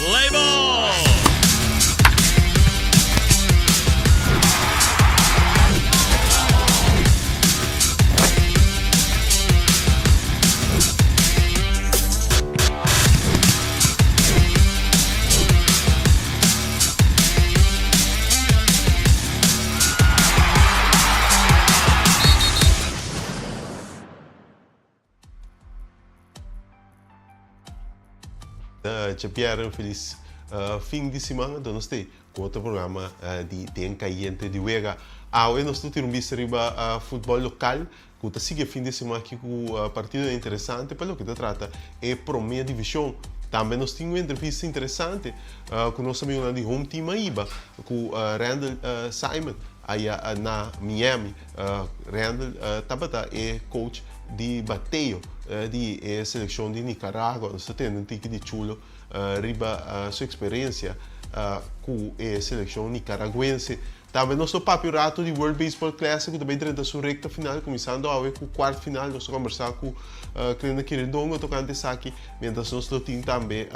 Play ball! Djabièrnè un felis fin di siman anto nos te ku otro programa di Den Kayente di Wega. Awe nos ta tira un bista riba futbòl lokal ku ta sigui e fin di siman aki ku partidonan interesante pa loke ta trata e promé divishon. Tambe nos tin un entrevista interesante ku nos amigunan di Home Team a hiba ku Randall Simon aya na Miami. Randall tabata e coach di bateo di e selekshon di Nicaragua. Nos ta tende un tiki di chulo riba su eksperensia ku e selekshon nicaraguense. Tambe nos lo papia un rato di World Baseball Classic ku ta bai drenta su rekta final, kuminsando awe ku kuart final. Nos ta kombersá ku Clenda Quirindongo tokante esaki, mientras nos lo tin tambe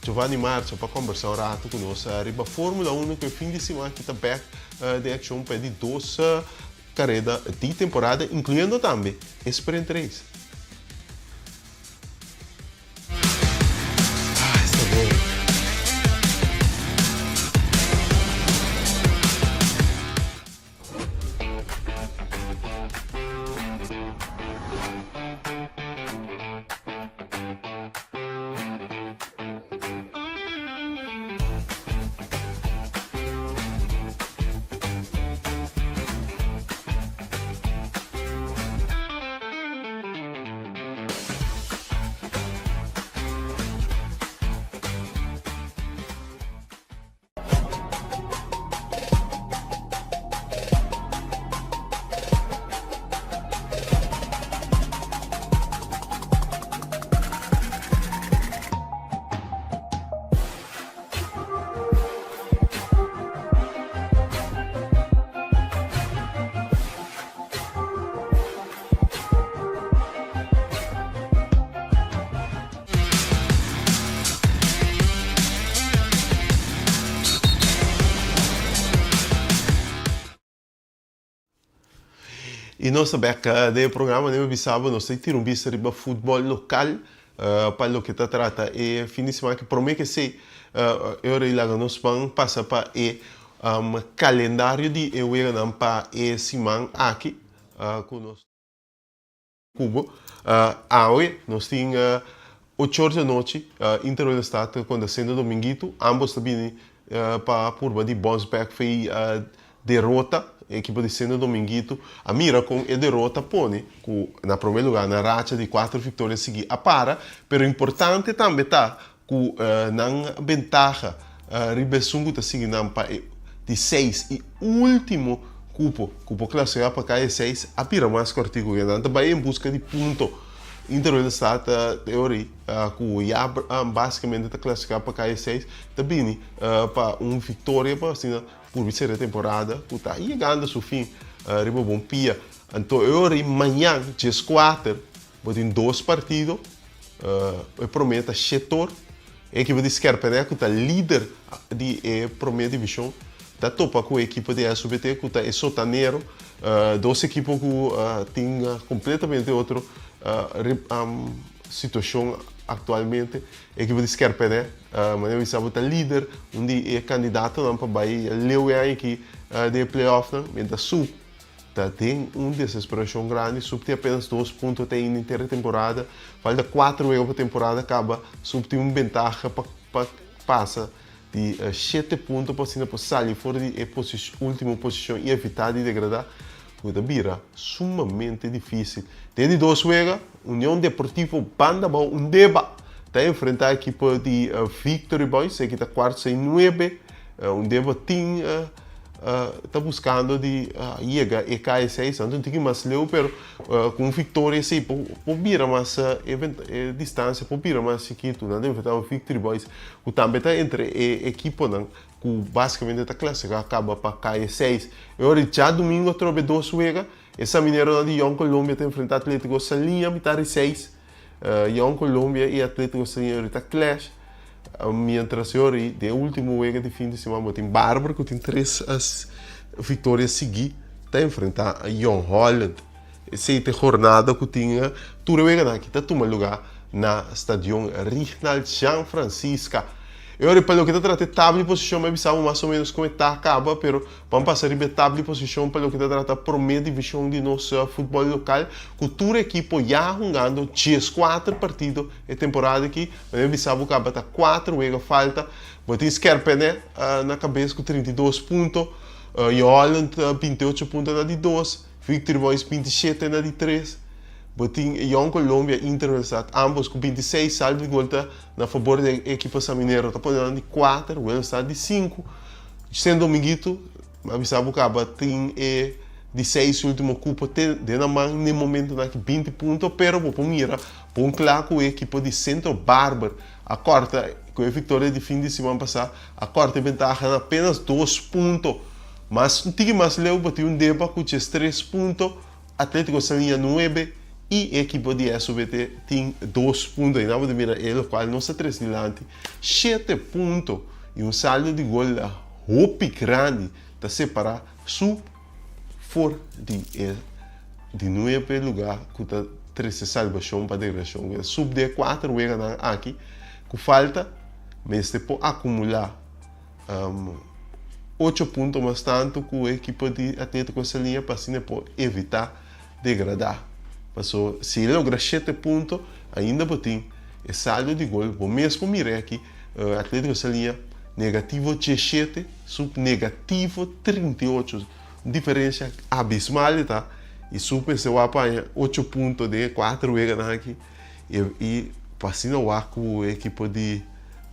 Giovanni Marcha pa kombersá un rato ku nos riba Formula Uno ku e fin di siman aki ta bèk den akshon pa e di dos kareda di temporada, inkluyendo tambe e Sprint Race. Ah, esta bon. I nos ta bek den e programa den bisa bo nos ta tira un bista riba futbol lokal pa loke ta trata e fin di semana ki prome ke esei e ora ei laga nos ban pasa pa e kalendario di e weganan pa e siman aki ku nos Cubo. Awe nos tin ocho or di anochi Inter Oranjestad kontra Sendo Dominguito. Ambos ta bini pa purba di bounce back fei derota. E ekipo di Sendo Dominguito a mira kon e derota pone ku na prome lugar nan racha di kuater viktoria sigui a para. Pero importante tambe ta ku nan bentaha riba esun ku ta sigui nan pa e di seis i ultimo kupo ku por klasifiká pa kai e seis a bira mas kòrtiku ke nan ta bai en buska di punto. Inter Willemstad ta e ora ei ku ya basikamente ta klasifiká pa kai e seis ta bini pa un viktoria pa asina purbi sera e temporada ku ta yegando su fin riba bon pia. Anto e ora ei mañan dieskuater Bo tin dos partido, e prome ta Shetor, e ekipo di Skerpenè ku ta lider di e prome divishon ta topa ku e ekipo di SOBT ku ta e sotanero, dos ekipo ku tin kompletamente otro situashon aktualmente. E ekipo di Skerpenè, manera mi bisa bo ta lider, un di e kandidatonan pa bai leu e aña aki den e playoffnan, mientras su. Ta den un desesperacion grandi, Sub tin apenas dos punto te ainda henter e temporada, falta cuatro wega pa temporada caba, Sub tin un bentaha pa pa pasa di shete punto pa asina por sali for di e ultimo posicion y evita di degrada, cu ta bira sumamente dificil. Den di dos wega, Union Deportivo Banda Abao Undeba ta enfrenta ekipo di Victory Boys, esaki ta cuarto sei nuebe, Undeba tin. Ta buscando di yega e KSA, anto un tiki mas leu pero cu un victoria si por bira mas e distancia por bira mas chikito. Nan ta enfrenta Victory Boys cu tambe ta entre e ekiponan cu basicamente ta clasifica caba pa KSA. E ora di djadumingo atrobe dos wega, e Samineronan di Jong Colombia ta enfrenta Atletico Saliña mitar di seis. Jong Colombia y Atletico Saliña ahorita clash. Mientras e ora ei, den e ultimo wega di fin di siman bo tin Barber ku tin tres viktoria sigui ta enfrentá Jong Holland. Esei ta e jornada ku tin tur e weganan aki ta tuma lugá na Stadion Rignald Jean Francisca. E ora ei pa loke ta trata e tabla di posishon mi a bisa bo mas o ménos kon e ta kaba pero ban pasa riba e tabla di posishon pa loke ta trata promé divishon di nos futbòl lokal ku tur ekipo ya hungando dieskuater partido e temporada aki. Mi a bisa bo kaba ta kuater wega falta. Bo tin Skerpene na kabes ku 32 punto, Jong Holland 28 punto na di dos. Victory Boys 27 na di tres. Bo tin Jong Colombia, Inter Willemstad, ambos ku 26 saldo di gol ta na fabor di e ekipo Saminero. Ta pone nan di kuater, Willemstad di sinku. Sint Dominguito, mi a bisa bo kaba tin e di seis ultimo kupo te den nan man n'e momentonan aki 20 punto, pero bo por mira bon kla ku e ekipo di Centro Barber a kòrta ku e viktoria di fin di siman pasá a kòrta e bentaha na apenas dos punto. Mas un tiki mas leu bo tin un deba ku djes tres punto, Atletico Saliña nuebe i e ekipo di SOBT tin dos punto. Einan bo ta mira e lokual nos ta tres dilanti shete punto i un saldo di gol hopi grandi ta separá su for di e di nuebe lugá ku ta trese salbashon pa degradashon. Sub di e kuater weganan aki ku falta mester por akumulá. Ocho punto mas tantu ku e ekipo di Atletico Saliña pa asina e por evitá degradá. Paso si e logra shete punto ainda bo tin e saldo di gol bo mes por mira aki Atletico Saliña negativo diesshete sub negativo 38 un diferensia abismal e ta i sub mester wak pa haña ocho punto den e kuater weganan aki. I pa asina wak ku e ekipo di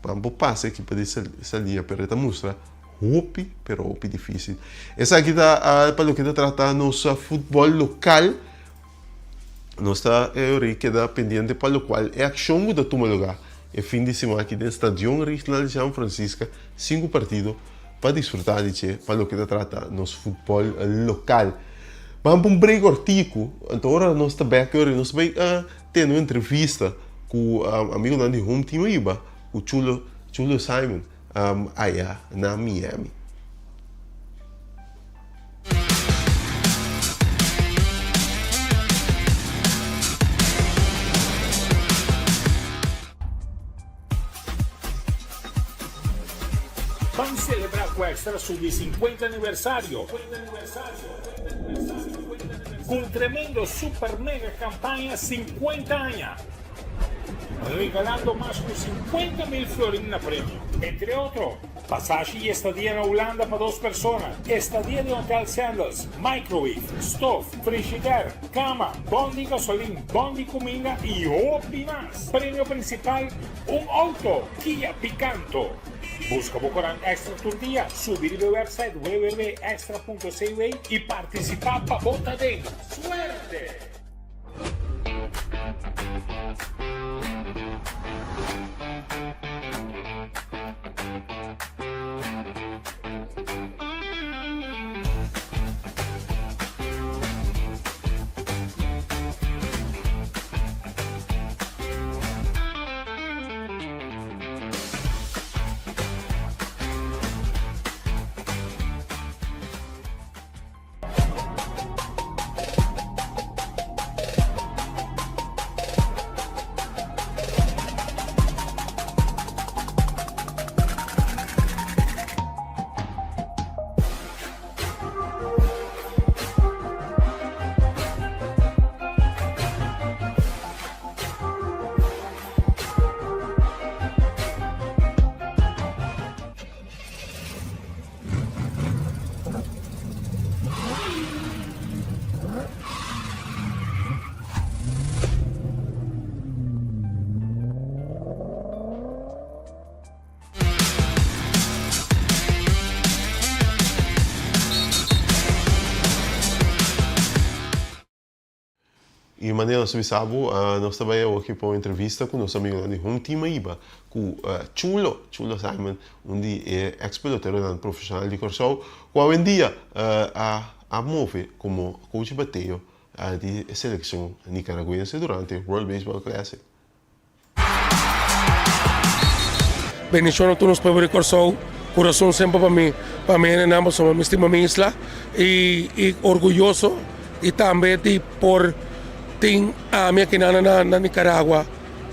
Ban por pasa e ekipo di Saliña pero e ta mustra hopi pero hopi difisil. Esaki ta pa loke ta trata nos futbol lokal. Nos ta ori keda pendiente pa lokual e akshon ku ta tuma luga e fin di siman aki den Stadion Regional Jean Francisca, sinku partido pa disfruta di dje pa loke ta trata nos futbol lokal. Ban pa un break kortiku, anto ora nos ta bek ora nos bai tene un entrevista ku amigonan di Home Team Aruba ku Chulo Chulo Simon aya na Miami. Ban celebra cu Extra su di 50 aniversario cu un tremendo super mega campaña 50 aña, regalando mas cu 50 mil florin na premio. Entre otro, pasashi y estadia na Hulanda pa dos persona, estadia den Hotel Sandals, microwave, stof, frigider, cama, bon di gasolin, bon di cuminda y hopi mas. Premio principal, Un auto Kia Picanto. Busca bo corant Extra tur dia, subi riba e website www.extra.cw y participa pa bo ta den. Suerte! I manera nos a bisa bo, nos ta bai awoki pa un entrevista ku nos amigonan di Home Team Aiba, ku Chulo, Chulo Simon, un di e eks peloteronan profeshonal di Kòrsou, ku awendia a a move komo coach bateo di e selekshon nikaragüense durante World Baseball Classic. Bendishon tur nos pueblo di Kòrsou. Kurason semper pa mi pa mi hendenan pasobra mi stima mi isla i i orguyoso i tambe di por tin ami akinan na na Nicaragua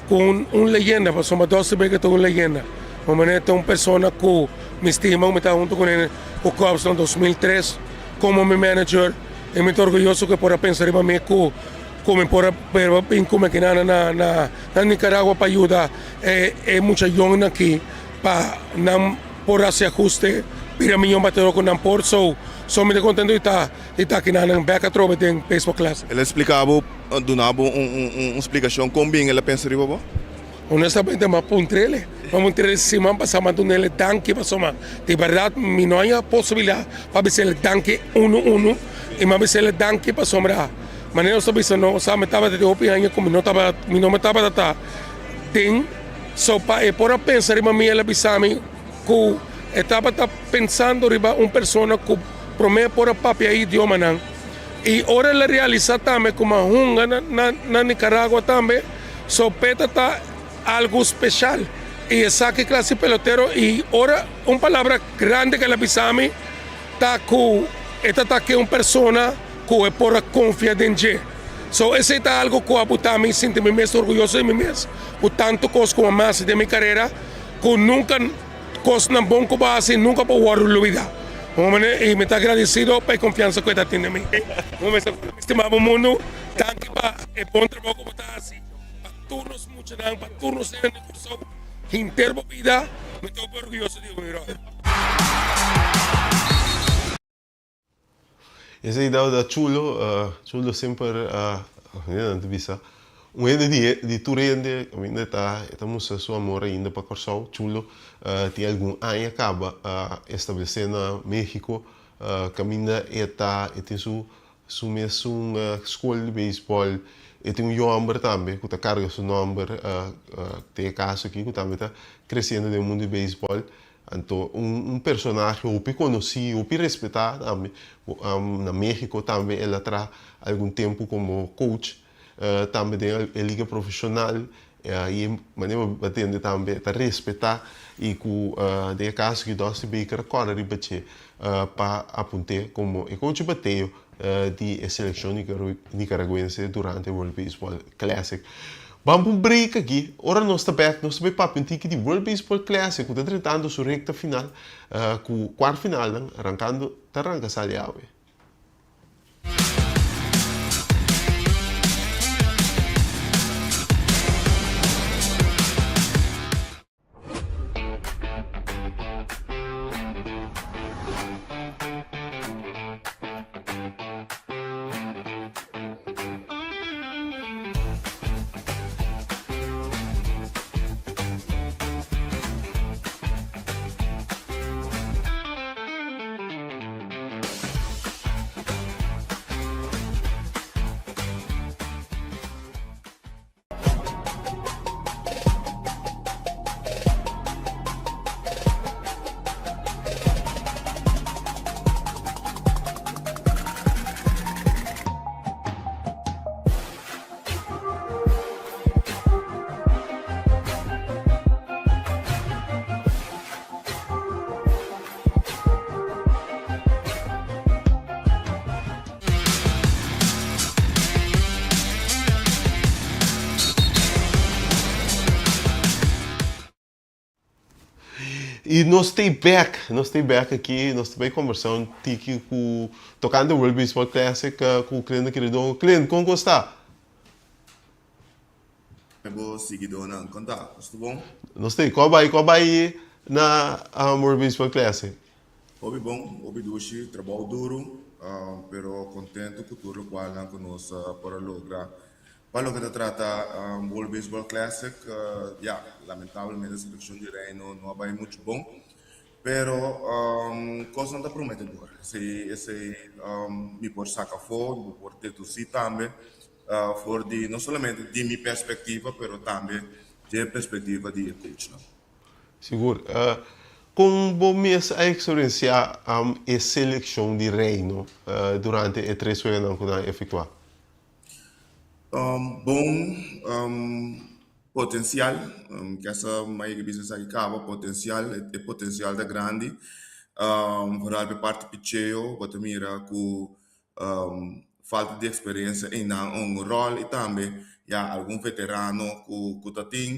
ku un un leyenda pasobra Dusty Baker ta un leyenda. Mi manera ta un persona ku mi stima mi ta huntu kuné ku Cubs na 2003 komo mi manager i mi ta orguyoso ku e por a pensa riba mi ku ku mi por a bin ku mi akinan na na na Nicaragua pa yuda e e mucha yòngnan aki pa nan por hasi ahuste bira miño batedor ku nan por so so mi ta kontento di ta di ta aki nan bek atrobe den Baseball Classic. El a splika bo, duna bo un un splikashon kon bin el a pensa riba bo? Honestamente mi a puntr'el, mi a puntr'el siman pasá mi a dun'el danki pasobra di bèrdat mi no haña posibilidat pa bis'el danki unu unu i mi a bis'el danki pasobra manera nos ta bisa no sa mi tabata tin hopi aña ku mi no tabata mi no tabata ta den So pa e por a pensa riba mi el a bisa mi ku e tabata pensando riba un persona ku promé por a papia e idiomanan. I ora el a realisá tambe ku mi a hunga na Nicaragua tambe, so p'e ta ta algu speshal. I esaki klase pelotero i ora un palabra grandi ku el a bisa mi ta ku e ta ta ke un persona ku e por a konfia den dje. So esei ta algo ku a buta mi sinti mi mes orguyoso di mi mes ku tantu kos ku a masi den mi karera ku nunka kosnan bon ku bo a hasi nunka por wòrdu lubidá. I mi ta agradesido pa e konfiansa ku e ta tin den mi. Stima bo mundu, danki pa e bon trabou ku bo ta hasi pa tur nos muchanan, pa tur nos hende di Kòrsou henter bo bida. Mi ta hopi orguyoso di bo mi bròder. Esei tabata chulo, chulo semper nan ta bisa un hende di tur hende kaminda e ta e ta mustra su amor ainda pa Kòrsou, chulo tin algun aña kaba a establesé na Mexico kaminda e ta e tin su su mesun skol di beisbòl, e tin un yu hòmber tambe ku ta karga su nòmber den e kaso aki ku tambe ta kresiendo den mundu di beisbòl. Anto un personahe hopi konosí, hopi respetá tambe. Na México tambe el a traha algun tempu komo coach, tambe den e liga profeshonal. I e manera bo a tende tambe e ta respetá i ku den e kaso aki Dusty Baker a kòrda riba dje pa apunt'é komo e coach bateo di e selekshon nikaragüense durante World Baseball Classic. Ban pa un break aki, ora nos ta bek nos ta bay papia un tiki di World Baseball Classic ku ta drentando su rekta final ku kuart finalnan rankando ta ranka sali awe. I nos ta bek, nos ta bek aki, nos ta bai kombersá un tiki ku tokante World Baseball Classic ku Clint Queridongo. Clint, kon ku sta? Bo siguidónan, kon ta? Nos ta bon? Nos ta, kon a bai, kon a bai na World Baseball Classic? Hopi bon, hopi dushi, trabou duru, pero contento cu tur locualnan cu nos por a logra. Pa loke ta trata World Baseball Classic, ya, lamentablemente seleccion di Reino no a bay mucho bon, pero cosnan ta prometedor. Esey, esey mi por saca afo, mi por deduci tambe for di no solamente di mi perspectiva, pero tambe di e perspectiva di e coachnan. Sigur. Kon bo mes a eksperensiá e selekshon di Reino durante e tres weganan ku nan a efektuá? Bon. Potencial, mi sa mi a yega bisa esaki caba, potencial, e potencial ta grandi, vooral pa e parti picheo bo ta mira cu falta di experiencia eynan un rol y tambe ya algun veterano cu ta tin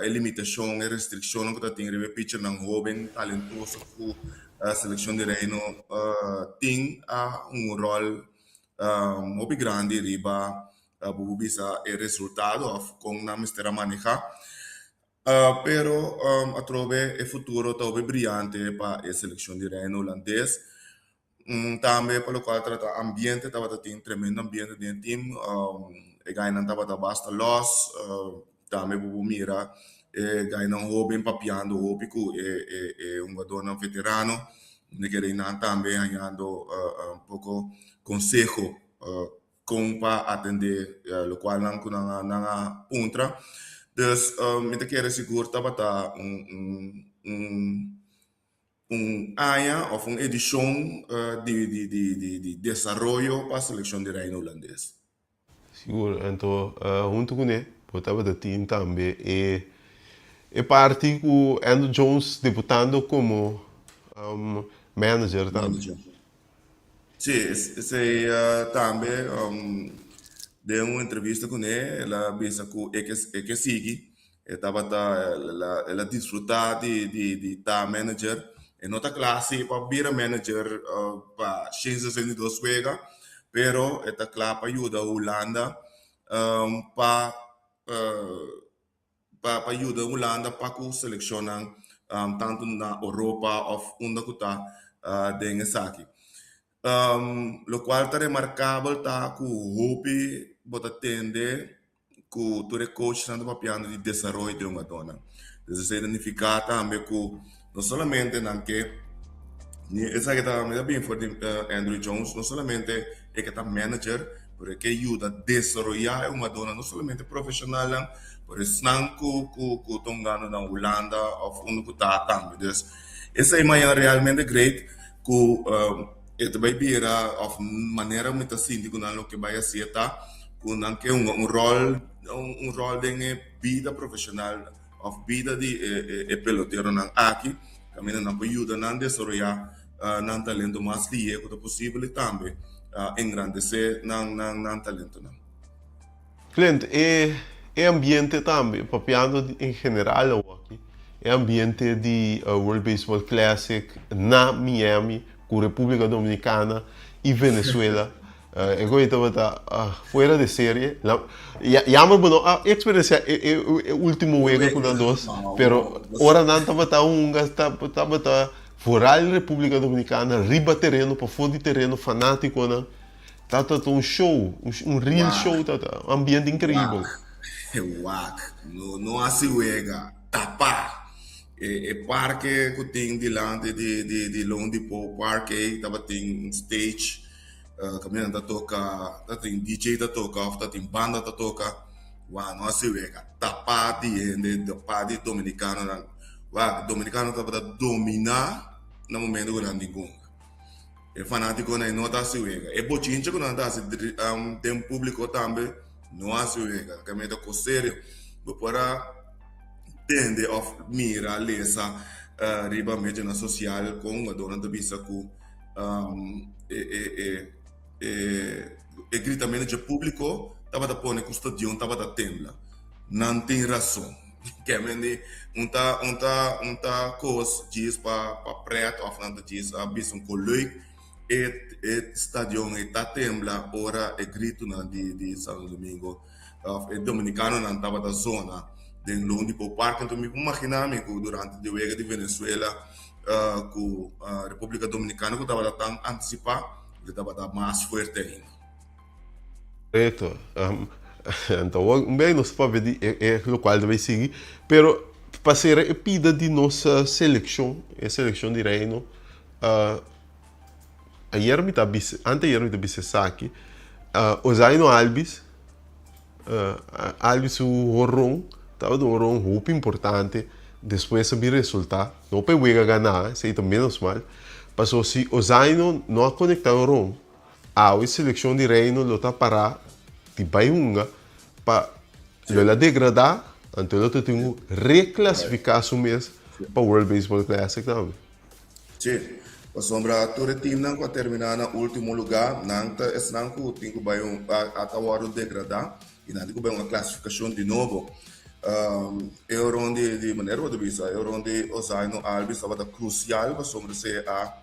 e limitacion, e restriccionnan cu ta tin riba e pichernan hoben talentoso cu seleccion di Reino tin a un rol hopi grandi riba bo por bisa e resultado of kon nan mester a maneha. Pero atrobe e futuro ta hopi briante pa e selekshon di Reino Hulandes. Tambe pa lokual trata ambiente tabata tin tremendo ambiente den e tim. E gainan tabata basta los. Tambe bo por mira e gainan hoben papiando hopi ku e hungadornan veterano. Unda kere nan tambe hañando un poko konseho kon pa atendé lokual nan ku nan a nan a puntra. Dus mi ta kere sigur tabata un un un un aña òf un edishon di di di di di desaroyo pa selekshon di Reino Hulandes. Sigur, anto huntu kuné bo tabata tin tambe e e parti ku Andrew Jones debutando komo manager tambe. Manager. Sí, esei tambe den un entrevista kuné el a bisa ku e ke e ke sigui, e tabata el a disfrutá di di di ta manager, e no ta kla si pa bira manager pa shen 62 wega, pero e ta kla pa yuda Hulanda pa pa pa yuda Hulanda pa ku selekshonnan tantu na Oropa òf unda ku ta den esaki. Lokual ta remarkabel ta ku hopi bo ta tende ku tur e coachnan ta papiando di desaroyo di hungadónan. Entonces esei ta nifiká tambe ku no solamente nan ke esaki ta mi ta bin for di Andrew Jones no solamente e ke ta manager pero e ke yuda desaroyá e hungadónan no solamente profeshonalnan pero esnan ku ku ku ta hungando na Hulanda òf unda ku ta tambe. Dus esei mañana realmente great ku e ta bai bira òf manera mi ta sinti ku nan loke bai hasi e ta ku nan ke hunga un ròl un ròl den e bida profeshonal òf bida di e e peloteronan aki kaminda nan por yuda nan desaroyá nan talento mas lihé ku ta posibel i tambe engrandesé nan nan nan talentonan. Clint, e e ambiente tambe, papiando en general awoki, e ambiente di World Baseball Classic na Miami ku Repúblika Dominikana i Venezuela, e koe tabata fuera de serie. Jammer bo no a eksperensiá e e ultimo wega ku nan dos, pero ora nan tabata hunga tabata Vooral Republica Dominicana riba tereno, pafó di tereno, fanaticonan. Ta ta un show, un real show ta ta, un ambiente increibel. Wak, wak, no no hasi wega, tapa. E e parke ku tin dilanti di di di Loan Depot Park ei tabatin un stage kaminda nan ta toka, tabatin DJ ta toka òf tabatin banda ta toka. Wak, no hasi wega, tapa di hende, tapa di dominicanonan. Wak, dominicano tabata dominá na momento ku nan tin gunga. E fanátikonan no ta hasi wega. E bochincha ku nan ta hasi den públiko tambe no hasi wega. Kaminda ta kos serio. Bo por a tende òf mira, lesa riba medionan sosial kon hungadónan ta bisa ku e e gritamentu dje públiko tabata pone ku stadion tabata tembla. Nan tin rason. Kèmen di un ta un ta un ta kos djis pa pa prèt òf nan ta djis a bisa un kos leuk. E e stadion ei ta tembla ora e gritunan di di Santo Domingo òf e dominikanonan tabata zona den Loon Depot Park. Anto mi por imaginá mi ku durante di wega di Venezuela ku Repúblika Dominikana ku tabata tan antisipá lo tabata mas fuerte ainda. Korekto. Anto awor un bes nos ta papia di e lokual ta bai sigui, pero pa sera e pida di nos selekshon, e selekshon di Reino, ayer mi ta bisa, anteayer mi ta bisa esaki, Ozaino Albies, Albies su horon tabata un horon hopi importante, despues a bin resulta, no pa e wega gana, esei ta menos mal, pasobra si Ozaino no a konekta e horon, Awe selekshon di Reino lo ta pará di bai hunga pa lo el a degradá. Anto e lo ta tin ku reklasifiká su mes pa World Baseball Classic tambe. Sí, pasobra tur e teamnan ku a terminá na último lugá, nan ta esnan ku tin ku bai un a ta wòrdu degradá i nan tin ku bai un klasifikashon di nobo. E oron di di manera bo ta bisa e oron di Ozaino Albies tabata krusial pasobra se a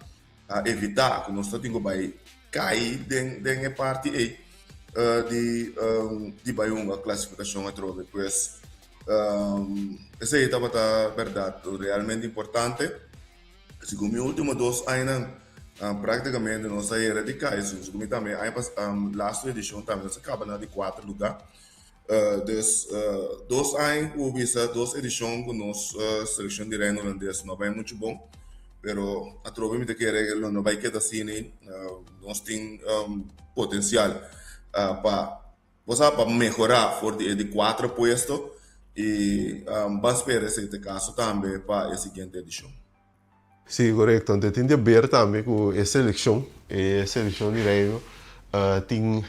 a evitá ku nos ta tin ku bai kai den den e parti ei di di bai hunga klasifikashon atrobe. Pues esei tabata bèrdat realmente importante. Segun mi último dos añanan práktikamente nos a yera di kai. Segun mi tambe aña pas lastu edishon tambe nos a kaba na di kuater lugá. Dus dos aña ku bisa dos edishon ku nos selekshon di Reino Hulandes no a bai muchu bon. Pero atrobe mi ta kere lo no bai keda asina. Nos tin potensial pa Bo sa pa mehorá for di e di kuater puesto i ban spera esei ta e kaso tambe pa e siguiente edishon. Sí, korekto. Anto e tin di haber tambe ku e selekshon, e selekshon di Reino tin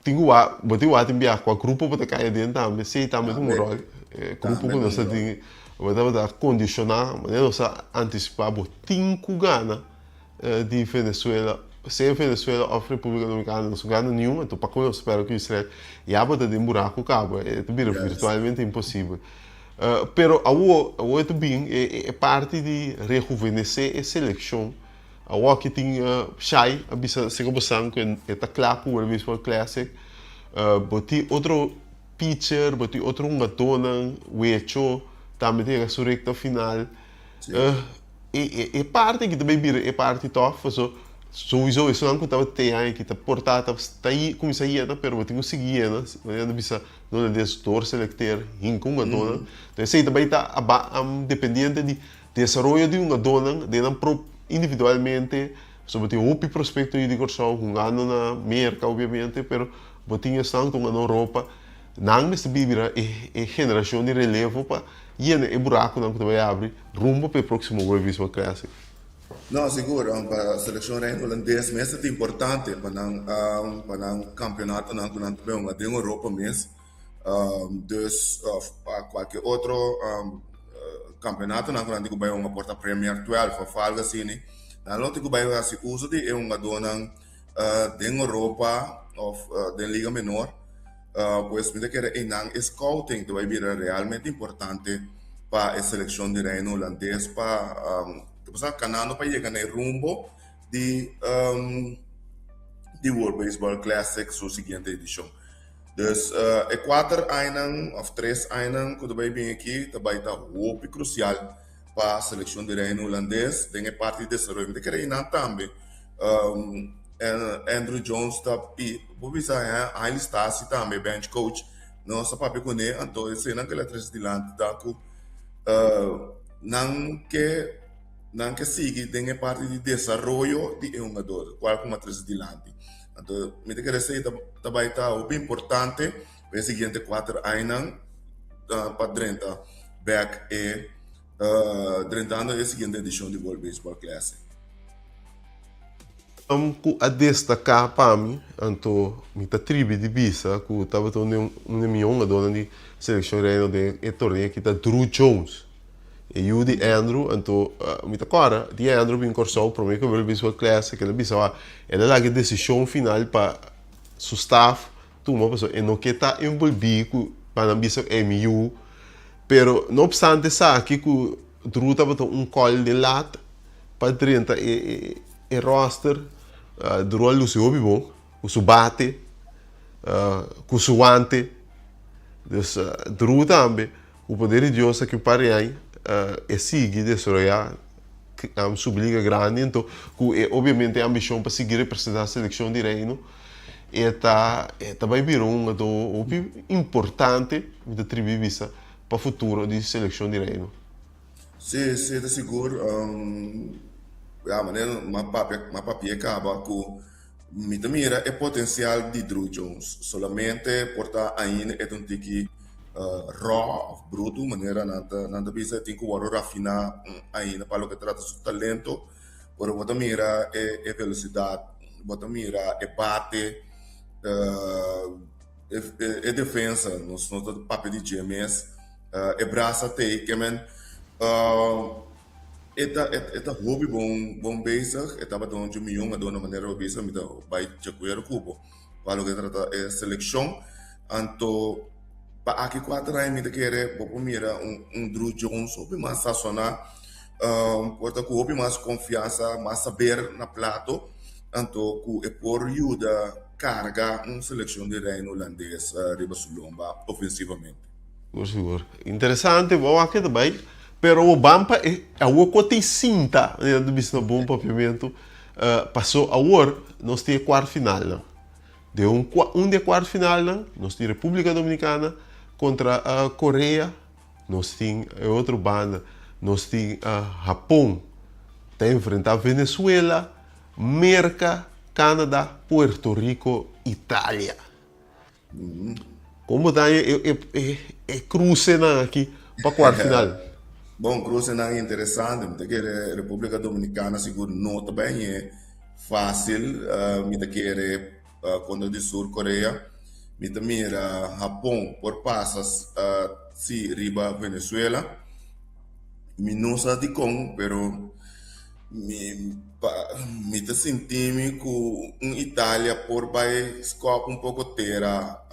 tin ku wak, bo tin wak tin biaha kua grupo bo ta kai aden tambe, esei tambe ta un ròl. E grupo ku nos ta tin, bo tabata kondishoná, manera nos a antisipá bo tin ku gana. Di Venezuela, sea Venezuela of Republica Dominicana no gana niun, anto pa con nos spera cu Israel ya bo ta den buraco caba, e ta bira virtualmente imposibel. Pero awo, awo e ta bin e parti di rejuvenece e seleccion, awo aki tin Shai a bisa segun bo san cu e ta cla cu World Baseball Classic, bo tin otro pitcher, bo tin otro hungadornan, Wecho tambe ta yega su recta final. E parti aki ta bay bira e parti tof paso souiso esunnan ku tabata te aña aki ta por ta ta kuminsá yena pero bo tin ku sigui yena manera nan ta bisa no na des dor selekter hinka hungadónan enton esei ta bay ta dependiente di desaroyo di hungadónan den nan prop individualmente pasobra bo tin hopi prospekto yu di Kòrsou hungando na Merka obiamente pero bo tin esnan ku ta hunga na Europa nan mester bira e generashon di relevo pa Yena e burakunan ku ta bai abri rumbo pa e próksimo World Baseball Classic. No, sigur, pa selekshon Reino Holandes mes ta importante pa nan pa nan kampionatonan ku nan ta bai hunga den Europa mes. Dus òf pa kualke otro kampionatonan ku nan tin ku bai hunga por ta Premier 12 òf algu asina, nan lo tin ku bai hasi uso di e hungadónan den Europa òf den liga menor. Pues mi ta kere einan e scouting ta bai bira realmente importante pa e seleccion di Reino Hulandes pa ta canando pa yega na e rumbo di di World Baseball Classic su siguiente edicion. Dus e kuater añanan of tres añanan ku ta bai bin aki ta bai ta hopi crucial pa seleccion di Reino Hulandes den e parti di desaroyo. Mi ta kere einan tambe Andruw Jones ta pi bo bisa Haile Stasi tambe bench coach nos a papia kuné anto eseinan ke la trese dilanti ta ku nan ke nan ke sigui den e parti di desaroyo di e hungador kual ku a trese dilanti anto mi ta kere esei ta bai ta hopi importante pa e siguiente kuater añanan pa drenta bek e drentando e siguiente edishon di World Baseball Classic. Ku a destaká pa mi, anto mi ta tribi di bisa ku tabata un di e mihó hungadónan di selekshon Reino den e torneo aki ta Drew Jones, e yu di Andrew. Anto mi ta kòrda di Andrew bin Kòrsou promé ku e World Baseball Classic, el a bisa wak el a laga e desishon final pa su staf tuma pasobra e no ke ta envolví ku pa nan bisa e mi yu. Pero no opstante esaki ku Drew tabata un kòl den lat pa drenta e e roster, Drew a lusi hopi bon ku su bate, ku su wante. Dus Drew tambe ku poder di Dios aki un par di aña e sigui desaroyá subi liga grandi anto ku e obiamente e ambishon pa sigui representá selekshon di Reino e ta e ta bai bira un hungadó hopi importante mi ta tribi bisa pa futuro di selekshon di Reino. Sí, sí, ta sigur. Ya, manera m'a papia, m'a papia kaba ku mi ta mira e potensial di Drew Jones. Solamente por ta ainda e ta un tiki raw òf brutu, manera nan ta nan ta bisa, e tin ku wòrdu rafiná ainda pa loke trata su talento. Pero bo ta mira e e velosidat, bo ta mira e bate. E defensa nos no ta papia di dje mes. E brasa t'ei ke men e ta e ta hopi bon bon bezig. E tabata un dje mion a duna manera bo bisa mi ta bai djakuerdo ku bo pa loke ta trata e selekshon. Anto pa aki kuater aña mi ta kere bo por mira un un Drew Jones hopi mas sasona por ta ku hopi mas konfiansa mas saber na plato anto ku e por yuda karga un selekshon di Reino Hulandes riba su lomba ofensivamente. Sigur sigur. Interesante, bo wak ta bai. Pero bo ban pa e awor ku tin sinta, manera ta bisa na bon papiamentu, paso awor nos tin e kuart finalnan. Den un un di e kuart finalnan nos tin Repúblika Dominikana kontra Korea, nos tin e otro banda nos tin Hapon ta enfrentá Venezuela, Merka, Canada, Puerto Rico, Italia. Kon bo ta haña e krusenan aki pa kuart final? Bon, krusenan interesante. Mi ta kere Repúblika Dominikana sigur no ta bai hañ'é fásil. Mi ta kere kontra di Sur Korea. Mi ta mira Hapon por pasa si riba Venezuela. Mi no sa dikon, pero mi pa mi ta sinti mi ku un Italia por bai skòp un poko tera.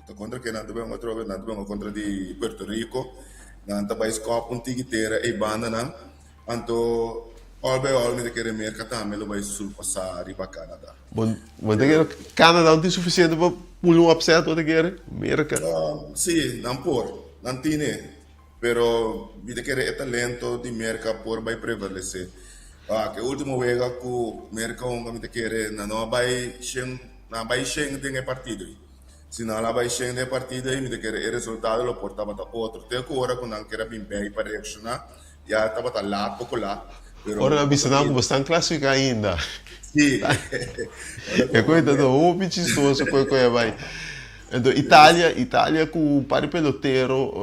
Ta kontra ke nan ta bai atrobe? Nan ta bai kontra di Puerto Rico. Nan ta bai skòp un tiki tera ei bandanan. Anto òl bai òl mi ta kere Merka tambe lo bai surpasá riba Canada. Bo bo ta kere Canada no tin sufisiente pa pul un upset bo ta kere? Merka. Sí, nan por. Nan tine. Pero mi ta kere e talento di Merca por bai prevalece. Wak, e ultimo wega cu Merca hunga mi ta kere nan no a bai shen, nan a bai shen den e partido ei. Si nan a bai shen den e partido ei mi ta kere e resultado lo por tabata otro. Te cu ora cu nan kier a bin bay pa reacciona ya tabata laat poco laat, pero Ora nan bo bisa ta nan cu mira. bo stan clasifica ainda. Sí. E koe ta hopi chistoso koe koe a bai. Enton Italia, Italia ku un par di pelotero,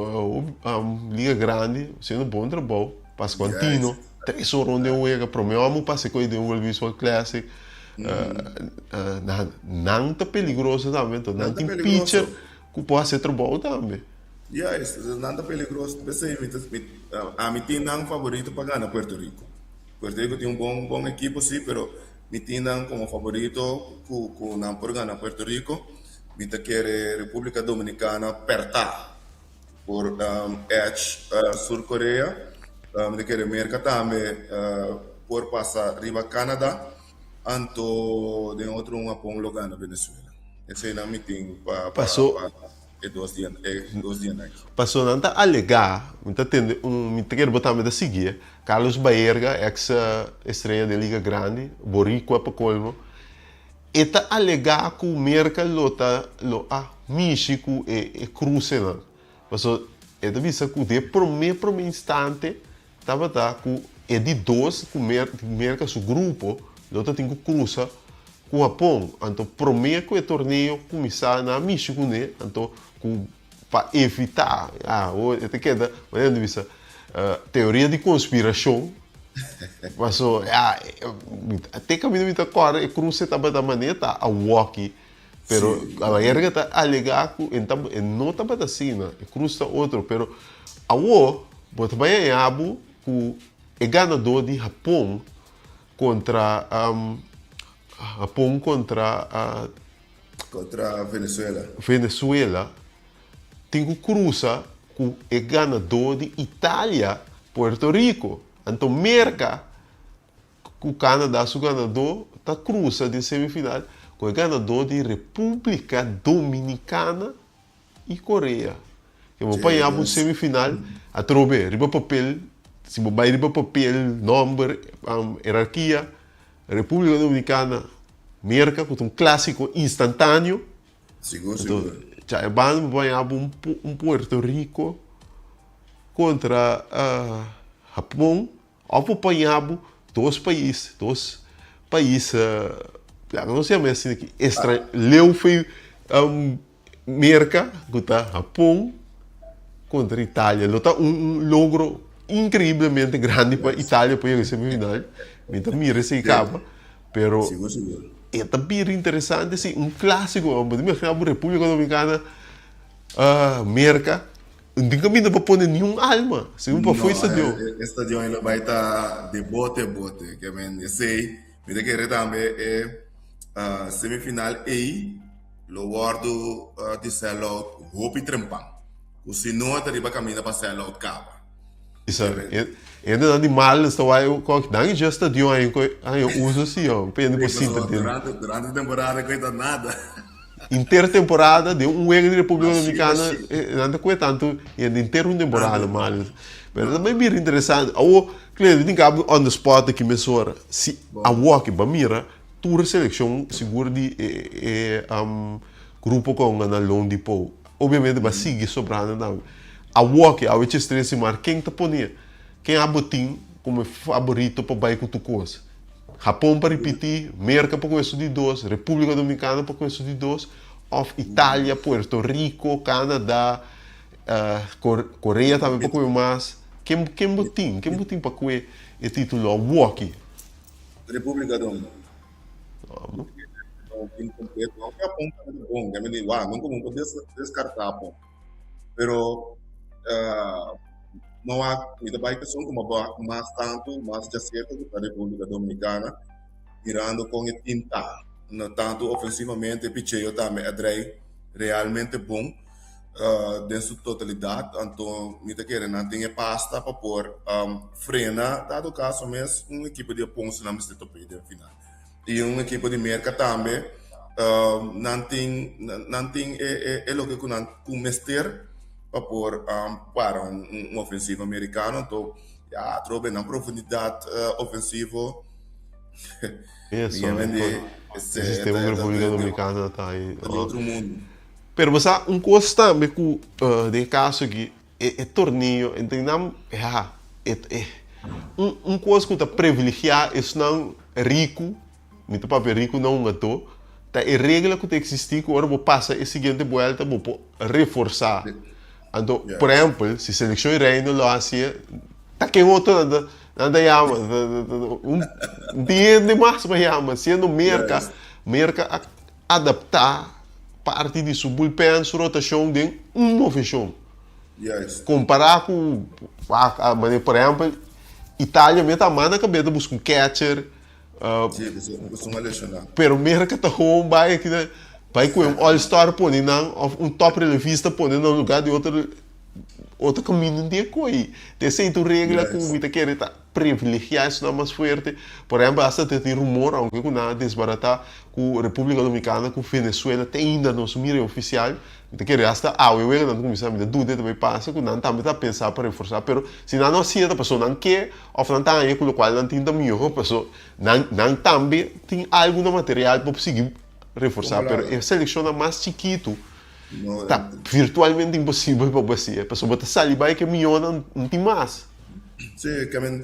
liga grandi, haciendo bon trabou. Pasquantino, tres ora den un wega, prome homo pasa koe den un World Baseball Classic. Nan, nan ta peligroso tambe, enton nan tin pitcher ku por haci e trabou tambe. Juist, nan ta peligroso, p'esei mi ta, ami tin nan favorito pa gana Puerto Rico. Puerto Rico tin un bon bon ekipo si, pero mi tin nan komo favorito ku ku nan por gana Puerto Rico. Mi ta kere Republica Dominicana perta por edge Sur Korea. Mi ta kere Merka tambe por pasa riba Canada. Anto den otro un Hapon lo gana Venezuela. Eseinan mi tin pa pa e dos dia e dos dianan aki. Paso nan ta alega, mi ta tende un, mi ta kere bo tambe ta siguié, Carlos Baerga, ex estrella den Liga Grandi, boricua pa colmo, e ta alega cu Merca lo ta lo a mishi cu e e crucenan. Paso e ta bisa cu den e prome prome instante tabata cu e di dos cu Merca su grupo lo ta tin cu cruza cu Hapon. Anto prome cu e torneo cuminsa nan a mishi cune, anto cu pa evita, ah, e ta keda, manera di bisa, teoria di conspiracion, paso, ya, te caminda mi ta corda e cruce tabata manera ta awoki, pero ayer ta alega cu e no tabata asina, e cruce ta otro, pero awo bo ta bay haña bo cu e ganador di Japon contra, Japon contra. Contra Venezuela. Venezuela tin cu cruza cu e ganador di Italia, Puerto Rico. Anto Merca cu Canada su ganador ta cruza den semifinal cu e ganador di Republica Dominicana y Korea. Ke bo paña bo semifinal atrobe riba papel, si bo bai riba papel, nomber, herarkia, Republica Dominicana, Merca ku ta un klasiko instantaneo. Sigur, sigur. Cha e banda bo paña bo un Puerto Rico kontra Hapon òf bo paña bo dos pais, dos pais, laga nos yama asina aki, estra, leu fei Merca cu ta Japon contra Italia. Lo ta un logro increiblemente grandi pa Italia pa yega semifinal. Mi ta mira esey caba, pero Sigur, sigur. E ta bira interesante si un clásico, bo ta imagina bo República Dominicana, Merca, no tin caminda pa pone niun alma, segun pa No, foi stadion. e stadion ei lo bai ta de bote bote, ke men esei mi ta kere tambe e semifinal ei lo wordu di sell out hopi trempan, ku si no ta riba caminda pa sell out caba. Isa, hende nan di Marlins ta wak kòk nan i dje stadion ain ku ain uso si yo pa hende por sinta den. Durante, durante temporada ku ta nada. Inter temporada den un wega di República Bashí, Dominicana bashí. nan ta kue tantu hende inter un temporada Tantu. Marlins. Pero ta bai bira interesante. Awo, Cleo, mi tin kaba on the spot aki mesora. Si Bon. awo aki bo a mira tur selekshon sigur di e e grupo ku a gana Loan Depot. Obviamente ba sigui sobrando tambe. Awoki, awe dje tres di mar, ken ta pone, ken abo tin como e faborito pa bai cu tur cos? Japon pa ripiti, Merca pa cu esun di dos, Republica Dominicana pa cu esun di dos, of Italia, Puerto Rico, Canada, Korea tambe pa cu mas. Ken, ken bo tin? Ken bo tin pa cu e titulo awoki? Republica Dominicana. Incompleto. Aunque Japón también es bon, ya me digo, ah, nunca me puedo descartar Japón. Pero uh, no ha, mi ta bai que son como más tanto, más ya cierto que la República Dominicana, mirando con e team ta, no tanto ofensivamente, picheo también a drei realmente bon uh, den su totalidad, anto mi ta kere nan tin e pasta pa por um, frena, dado caso mes, un equipo di Japón si nan mester tope den final. I un ekipo di Merka tambe nan tin nan tin e e loke ku nan ku mester pa por para un un ofensiva merikano anto ya atrobe nan profundidat ofensivo Eso, e sistema ku Repúblika Dominikana ta ei. Di otro mundu. Pero bo sa un kos tambe ku den e kaso aki E torneo entre nan ya e e un un kos ku ta privilegiá esnan riku, mi ta papia riku na un ato, ta e regla ku ta eksistí ku ora bo pasa e siguiente buelta bo por reforsá. Anto, por ehèmpel, si selekshon di Reino lo hasié, ta ken otro nan ta nan ta yama? Un tin hende mas pa yama, siendo Merka, Merka a adaptá parti di su bullpen, su rotashon den un moveshon. Kompará ku, manera por ehèmpel, Italia mester a manda kabes ta buska un catcher. Pero Merka ta gewoon bai aki na, bai ku un all star pone nan òf un top relevista pone nan lugá di otro, otro kaminda di e koi. Esei ta un regla ku mi ta kere ta privilegiá esnan mas fuerte. Por ehèmpel, asta ta tin rumor, aunke ku nan a desbaratá, ku Repúblika Dominikana ku Venezuela te ainda no su mira e ofisial. Mi ta kere asta awe wega nan ta kuminsá, mi ta duda e ta bai pasa ku nan tambe ta pensá pa reforsá, pero si nan no hasié ta pasobra nan ke òf nan ta haña ku lokual nan tin ta mihó, pasobra nan nan tambe tin algu na material pa sigui reforsá, pero e selekshonnan mas chikitu ta virtualmente imposibel pa bo hasié, pasobra bo ta sali bai ku e mihónan no tin mas. Sí, ke men,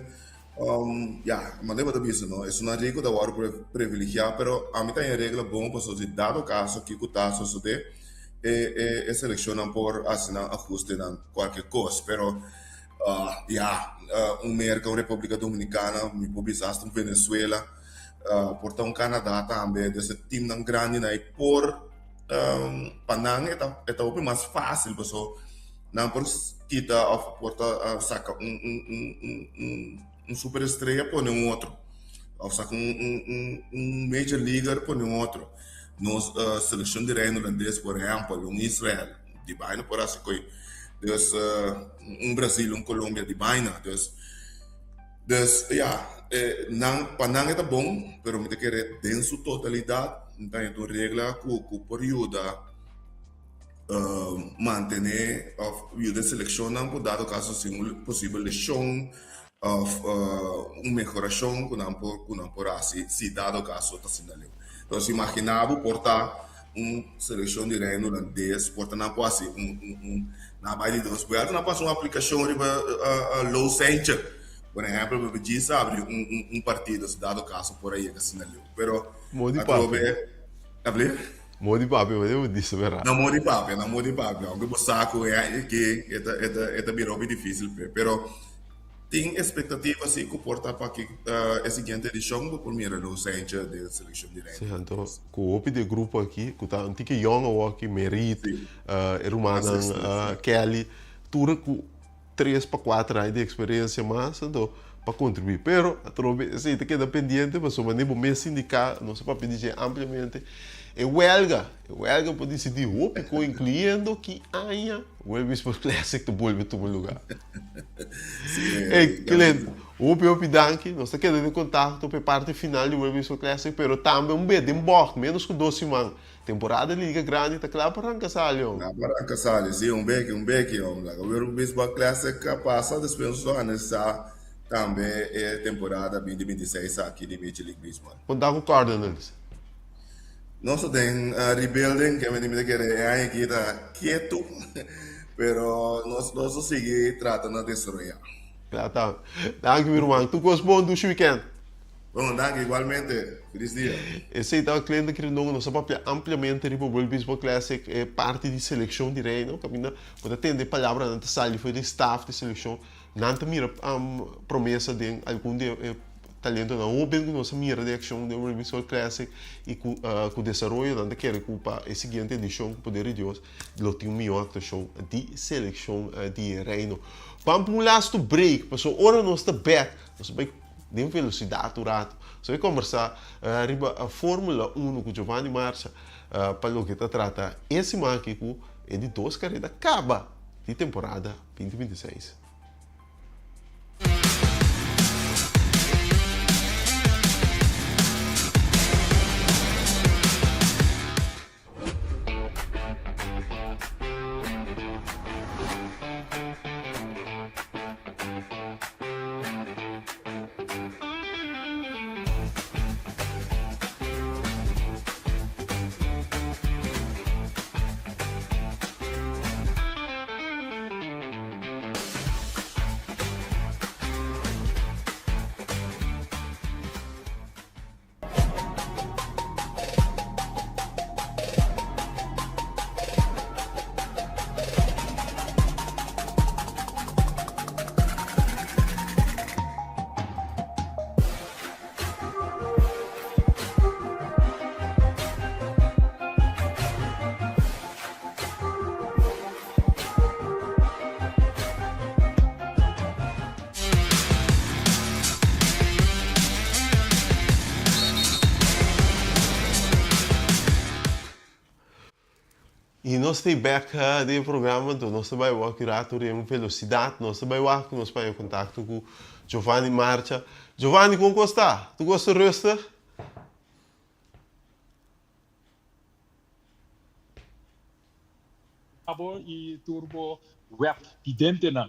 ya, manera bo ta bisa no, esunnan riku ta wòrdu privilegiá, pero ami ta haña regla bon pasobra si dado kaso kiko ta sosodé, e e e selekshonnan por hasi nan ahustenan kualke kos, pero ya, un Merka, un Repúblika Dominikana, mi por bisa asta un Venezuela, por ta un Canadá tambe, des e timnan grandinan ei por pa nan e ta e ta hopi mas fásil pasobra nan por kita òf por ta saka un un un un un un superestrella pone un otro òf saka un un un un major leaguer pone un otro. Nos selekshon di Reino Hulandes por ehèmpel, un Israel di baina por hasi koi, dus un Brasil, un Colombia di baina, dus dus ya nan pa nan e ta bon pero mi ta kere den su totalidat mi ta haña un regla ku ku por yuda mantené òf yuda e selekshonnan ku dado kaso si un posibel leshon òf un mehorashon ku nan por ku nan por hasi si dado kaso ta asina leu. Entonces imaginá bo por ta un selekshon di Reino Hulandes por ta nan por hasi un un un nan bai di dos buelta nan por hasi un aplikashon riba Low Seintje por ehèmpel pa djis abri un un un partido si dado kaso por a yega asina leu pero Modi papia. atrobe Ablé? Modi papia, modi bo disa berdad. Na modi papia, na modi papia. Aunke bo sa ku e aki e ta e ta e ta bira hopi difisil p'e, pero. Tin expectativa si cu por ta pa ki e siguiente edicion bo por mira Lou Seintje den seleccion di Sí, Reino. anto cu hopi di e grupo aki cu ta un tiki yong awor aki, Merit, Sí, e mas rumannan experiencia. Kelly, tur cu tres pa cuater aña di experiencia mas anto pa contribui. Pero atrobe esey ta keda pendiente pasobra manera bo mes sindica, nos a papia di dje ampliamente, e welga, e welga por dicidi hopi cu incluyendo ki aña World Baseball Classic ta bolbe tuma lugar. Hey, Clint, hopi hopi danki. Nos ta keda den kontakto pa e parti final di World Baseball Classic, pero tambe un bes den bògt, ménos ku dos siman. Temporada di Liga Grandi ta kla pa ranka sali, hom. Kla pa ranka sali, si, un beki, un beki, hom. Laga World Baseball Classic a pasa, despues nos lo analisá tambe e temporada 2026 aki di Major League Baseball. Konta ku Cardinals. Nos ta den rebuilding, ke mi ta kere e aña aki ta ketu, pero nos nos ta sigui trata na desaroyá. Kla ta. Danki mi ruman. Tur kos bon, dushi weekend. Bon, danki igualmente. Felis dia. Esei ta Clint Quirindongo. Nos a papia ampliamente riba World Baseball Classic, e parti di selekshon di Reino, kaminda bo ta tende e palabranan ta sali for di staff di selekshon. Nan ta mira promesa den algun di e talentonan hoben ku nos a mira den akshon den World Baseball Classic i ku ku desaroyo nan ta kere ku pa e siguiente edishon ku poder di Dios lo tin un mihó aktuashon di selekshon di e Reino. Ban pa un lastu break pasobra ora nos ta bèk nos ta bai den velosidat un ratu. Nos ta bai kombersá riba Formula Uno ku Giovanni Marcha pa loke ta trata e siman aki ku e di dos kareda kaba di temporada 2026. I nos ta bek den e programa, enton nos ta bai wak rato den velocidad, nos ta bai wak ku nos paña kontakto ku Giovanni Marcha. Giovanni, kon kos ta? Tur kos ta rustig? Abo i tur bo web videntenan.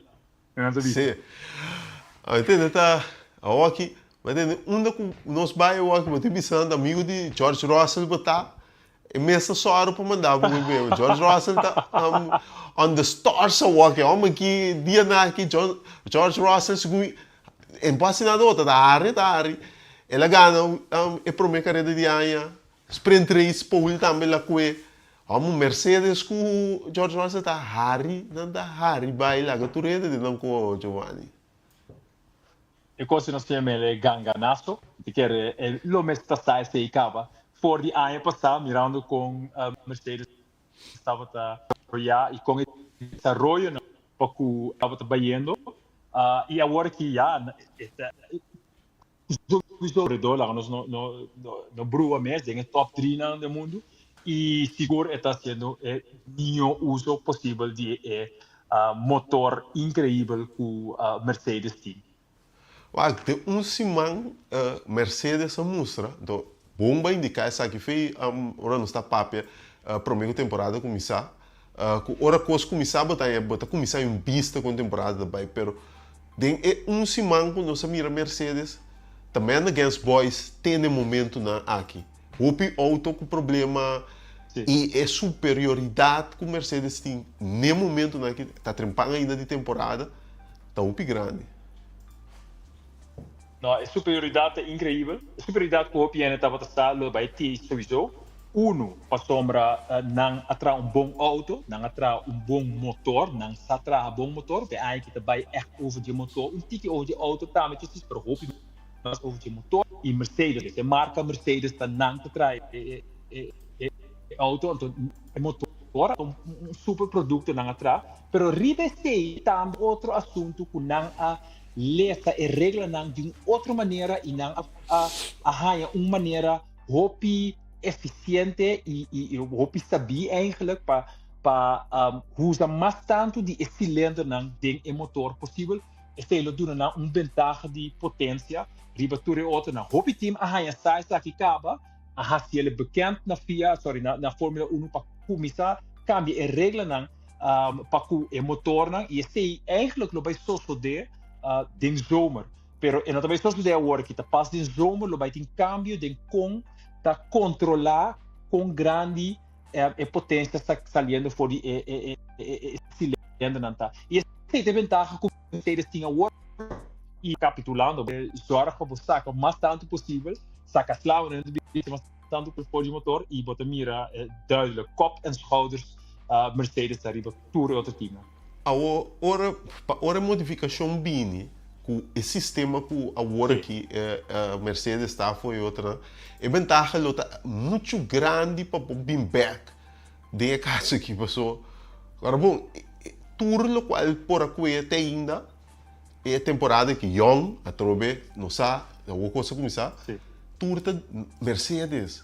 Nan ta bisa. Sí. A tende ta awoki, ma tende unda ku nos bai awoki bo ta bisa nan ta amigu di George Russell bo ta, e mes ta sòru pa manda bo ku bebe. George Russell ta on the stars awoki, e hòmber ki dia na aki George Russell segun e no por hasi nada otro, ta hari ta hari. El a gana e promé kareda di aña, sprint race pole tambe el a kue. Amo Mercedes ku George Russell ta hari, nan ta hari bai laga tur hende den nan koa Giovanni. E kos di nos tin mele e ganganazo, mi ta kere e lo mester ta sa esei kaba for di aña pasá mirando kon Mercedes tabata roya i kon e desaroyonan pa ku tabata bayendo i awor aki ya e ta Sowieso koredor laga nos no no no brua mes den e top drinan den mundu i sigur e ta hasiendo e mihó uso posibel di e motor inkreibel ku Mercedes tin. Wak, den un siman Mercedes a mustra, anto bon ba indiká esaki fei ora nos ta papia promé ku temporada kuminsá, ku ora kos kuminsá bo ta bo ta kuminsá un bista kon temporada ta bai, pero Den e un siman ku nos a mira Mercedes ta man against boys te n'e momentunan aki. Hopi outo ku problema i e superioridat ku Mercedes tin n'e momentunan aki ta trempan ainda di temporada ta hopi grandi. No, e superioridat ta inkreibel. E superioridat ku hopi hende tabata sa lo bai tin souiso. Uno, pasobra nan a traha un bon auto, nan a traha un bon motor, nan sa traha bon motor. Pe aña ki ta bai echt over dje motor, un tiki over dje auto tambe precies, pero hopi mas over dje motor. Y Mercedes, e marca Mercedes ta nan ta traha e auto, anto e motor ta un super producto nan a traha. Pero riba esey tambe otro asunto cu nan a lesa e reglanan di un otro manera y nan a haña un manera hopi efisiente i i hopi sabí eigenlijk pa pa usa mas tantu di e silindernan den e motor posibel. Esei lo duna nan un bentaha di potensia riba tur e otronan. Hopi team a haña sa esaki kaba, a hasi el bekend na FIA, sorry, na na Formula Uno pa kuminsá kambia e reglanan pa ku e motornan i esei eigenlijk lo bai sosodé den zomer. Pero e no ta bai sosodé awor aki, ta pas den zomer lo bai tin kambio den kon ta kontrolá kon grandi e potensia sta saliendo for di e e silindernan ta. I esei ta e bentaha ku Mercedes tin awor. I kapitulando, zòrg pa bo saka mas tantu posibel, saka slaunan di bichi mas tantu for di motor i bo ta mira duidelijk kop en schouders Mercedes ta riba tur e otro teamnan. Awor, ora, pa ora e modifikashon bini ku e sistema ku awor aki Mercedes ta afo i otronan, e bentaha lo ta muchu grandi pa por bin bèk den e kaso aki. Paso, ora bon, tur lokual por a ku'e te ainda e temporada aki yòn, atrobe no sa, awor kos a kuminsá, tur ta Mercedes.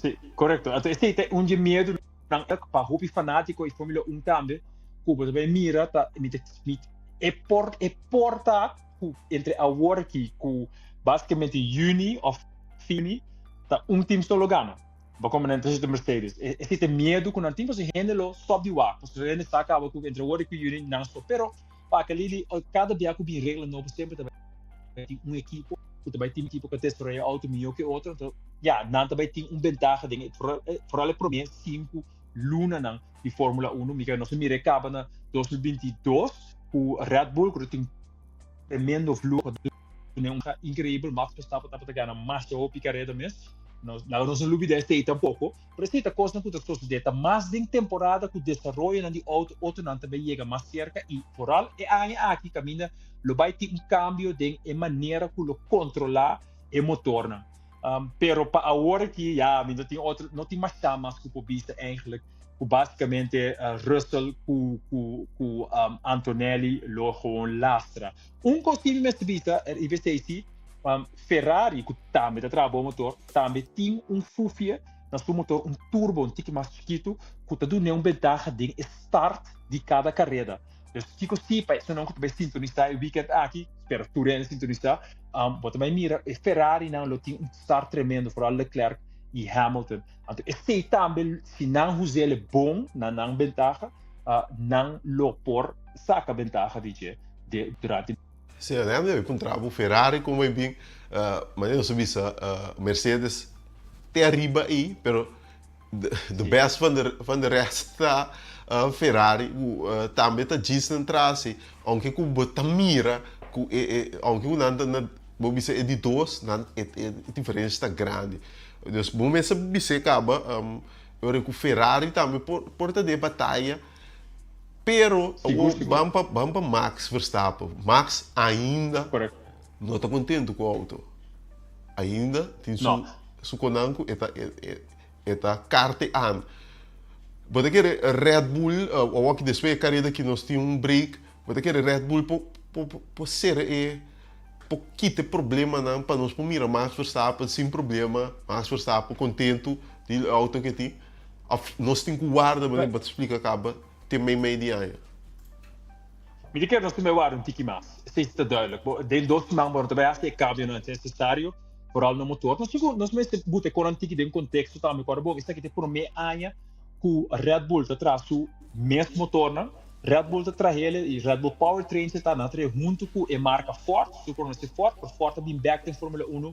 Sí, korekto. Anto esei ta un dje miedu. Nan ta pa hopi fanátiko i Formula Un tambe ku bo ta bai mira ta mi ta mi e por e por ta ku entre awor aki ku basikamente yüni òf fini ta un tim so lo gana. Bo komprende? Entonces ta Mercedes. E esei ta e miedu ku nan tin pasobra hende lo stòp di wak pasobra hende sa kaba ku entre awor i ku yüni nan stòp. Pero pa Kalili kada bia ku bin regla nobo semper ta bai tin un ekipo ku ta bai tin ekipo ku ta desaroya outo mihó ku e otro anto ya nan ta bai tin un bentaha den e foral e promé sinku lunanan di Formula Uno. Mi nos a mira e kaba na 2022 ku Red Bull ku ta tin tremendo vluho un inkreibel. Max Verstappen tabata gana masha hopi kareda mes. Nos laga nos no lubida esei tampoko. Pero esei ta kosnan ku ta sosodé. Ta mas den temporada ku desaroyonan di outo otronan ta bai yega mas serka i foral e aña aki kaminda lo bai tin un kambio den e manera ku lo kontrolá e motornan. Pero pa awor aki ya mi no tin otro no tin mashá mas ku por bisa eigenlijk ku basikamente Russell ku ku ku Antonelli lo gewoon lastra. Un kos ku mi mester bisa riba esei si Ferrari ku tambe ta traha bon motor tambe tin un fufie na su motor un turbo un tiki mas chikitu ku ta dun'é un bentaha den e start di kada kareda. Dus kiko si pa esunnan ku ta bai sintonisá e weekend aki, spera tur hende sintonisá, bo ta bai mira e Ferrarinan lo tin un start tremendo, foral Leclerc i Hamilton. Anto esei tambe si nan huz'el bon na nan bentaha, nan lo por saka bentaha di dje durante. Sí, a debe puntra bo Ferrari como e bin, manera nos a bisa Mercedes te ariba ei, pero de best van de, van de rest ta Ferrari cu tambe ta djis nan tras ei, aunke cu bo ta mira cu e, e, aunke cu nan ta na, bo bisa e di dos, nan e, e diferencia ta grandi. Dus bo mester bis'é caba, ora cu Ferrari tambe por, por ta den bataya. Pero Sigur, sigur. ban pa ban pa Max Verstappen. Max ainda Correcto. no ta contento cu auto. Ainda tin su No. su conan cu e ta e e e ta carte aan. Bo ta kere Red Bull awor ki despues e careda ki nos tin un break, bo ta kere Red Bull por por por cera e por kita e problemanan pa nos por mira Max Verstappen sin problema, Max Verstappen contento di e auto ke tin? Of nos tin ku warda manera bo ta splika kaba te mei mei di aña? Mi ta kere nos tin bai warda un tiki mas. Esei si ta duidelijk. Bo den dos siman bo no ta bai hasi e kambionan nesesario, foral na motor. Nos tin ku nos mester buta e konan tiki den konteksto tambe. Kòrda bo esaki ta e promé aña ku Red Bull ta traha su mes motornan. Red Bull ta trahel i Red Bull Powertrain se ta nan trahe huntu ku e marka Ford. Su konosé Ford, pero Ford a bin bèk den Formula Uno.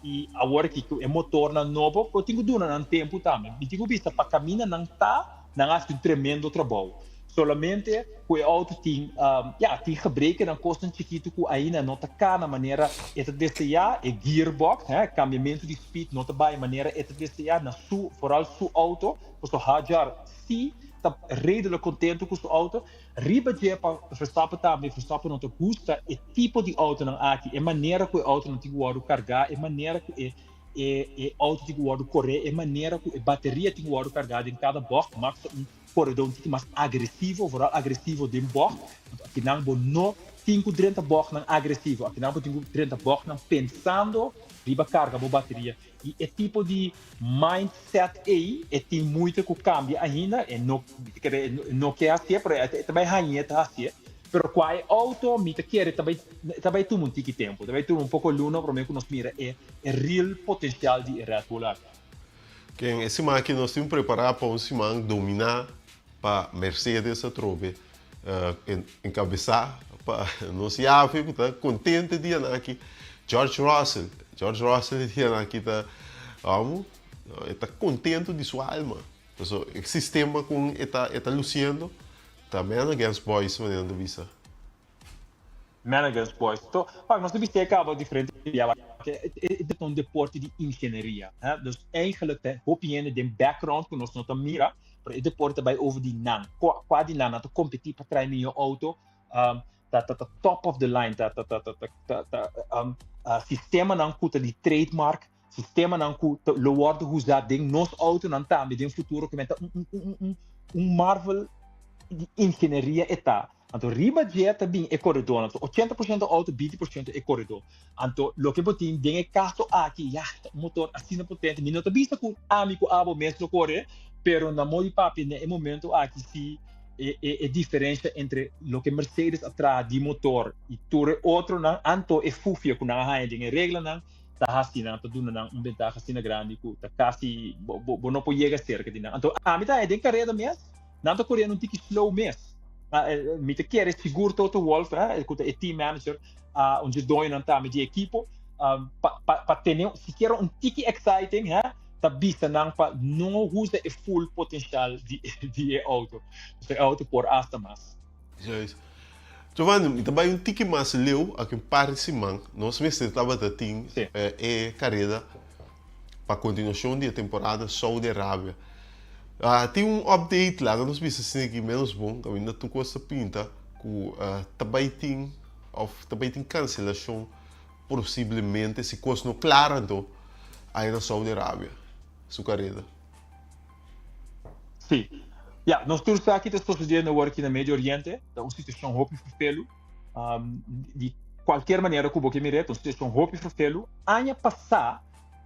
I awor aki ku e motornan nobo bo tin ku duna nan tempu tambe. Mi tin ku bisa pa kaminda nan ta, nan a hasi un tremendo trabou. Solamente ku e outo tin, ya, tin gebrekennan, kosnan chikitu ku ainda no ta kana manera e ta deseá. E gearbox, hè, kambiamentu di speed no ta bai manera e ta deseá na su, foral su outo. Pasobra Hadjar sí ta redelijk kontentu ku su outo. Riba dje pa Verstappen tambe, Verstappen no ta gusta e tipo di outonan aki, e manera ku e outonan tin ku wòrdu kargá, e manera ku e e outo tin ku wòrdu koré, e manera ku e bateria tin ku wòrdu kargá den kada bògt. Max ta un koredó un tiki mas agresivo, vooral agresivo den bògt. Anto akinan bo no tin ku drenta bògtnan agresivo, akinan bo tin ku drenta bògtnan pensando riba karga bo bateria. I e tipo di mindset ei e tin muite ku kambia ainda, e no mi ta kere e no ke hasié, pero e ta bai hañ'é ta hasié. Pero kua e outo mi ta kere ta bai ta bai tuma un tiki tempu, ta bai tuma un poko luna promé ku nos mira e e real potensial di e Red Bull aki. Ken e siman aki nos tin prepará pa un siman dominá pa Mercedes atrobe enkabesá pa nos yafe ku ta kontente dianan aki George Russell. George Russell e dianan aki ta amo e ta kontentu di su alma. Pasobra e sistema kon e ta e ta lusiendo ta man against boys manera nan ta bisa. Man against boys. To, pak nos ta bisa e caba diferente bia wak e ta un deporte di ingenieria, hè. Dus eigenlijk ta hopi hende den background ku nos no ta mira, pero e deporte ta bai over di nan. Kua kua di nan nan ta kompetí pa trae mihó auto, ta ta ta top of the line, ta ta ta ta ta ta sistemanan ku ta di trademark, sistemanan ku ta lo wòrdu usá den nos autonan tambe den futuro, ku men ta un un un un un marvel di ingenieria e ta. Anto riba dje ta bin e koredónan. Anto 80% outo, 20% e koredó. Anto loke bo tin den e kaso aki, ya, ta un motor asina potente. Mi no ta bisa ku ami ku abo mes lo kore, pero na modo di papia na e momento aki si e e e diferensha entre loke Mercedes a traha di motor i tur e otronan, anto e fufia ku nan a haña den e reglanan, ta hasi nan, ta duna nan un bentaha asina grandi ku ta kasi bo bo bo no por yega serka di nan. Anto ami ta haña den kareda mes, nan ta koriendo un tiki slow mes. Mi ta kere sigur Toto Wolff, ku ta e team manager, un dje doñonan tambe di e ekipo, pa pa pa tene sikiera un tiki exciting, ta bisa nan pa no usa e full potencial di di e auto. Pasobra e auto por hasta mas. Juist. Giovanni, mi ta bai un tiki mas leu aki un par di siman. Nos mester tabata tin e kareda pa kontinuashon di e temporada Saudi Arabia. Tin un update, laga nos bisa asina aki menos bon, kaminda tur kos ta pinta ku ta bai tin òf ta bai tin kanselashon posiblemente si kos no klara anto ai na Saudi Arabia su kareda. Sí. Ya, nos tur sa ki ta sosodiendo awor aki na Medio Oriente. Ta un situashon hopi ferfelu. Di kualkier manera ku bo ke mir'é, ta un situashon hopi ferfelu. Aña pasá,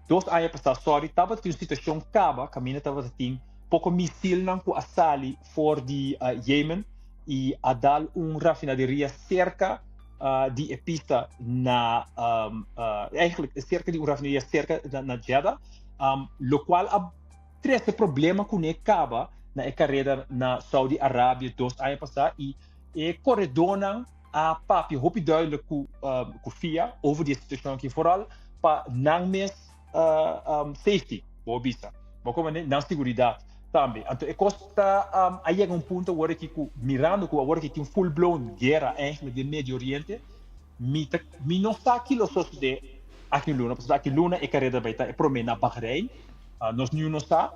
dos aña pasá, sòri, tabatin un situashon kaba kaminda tabata tin poko misilnan ku a sali for di Yemen i a dal un rafinaderia serka di e pista na, eigenlijk serka di un rafinaderia serka na Jeddah, lokual a trese problema kuné kaba na e kareda na Saudi Arabia dos aña pasá i e koredónan a papia hopi duidelijk ku ku FIA over di e situashon aki foral pa nan mes safety bo a bisa bo komprende nan siguridat tambe anto e kos ta a yega un punto awor aki ku mirando ku awor aki tin full blown guera eigenlijk den Medio Oriente mi ta mi no sa ki lo sosode aki un luna pasobra aki luna e kareda bai ta e promé na Bahrein. Nos niun no sa,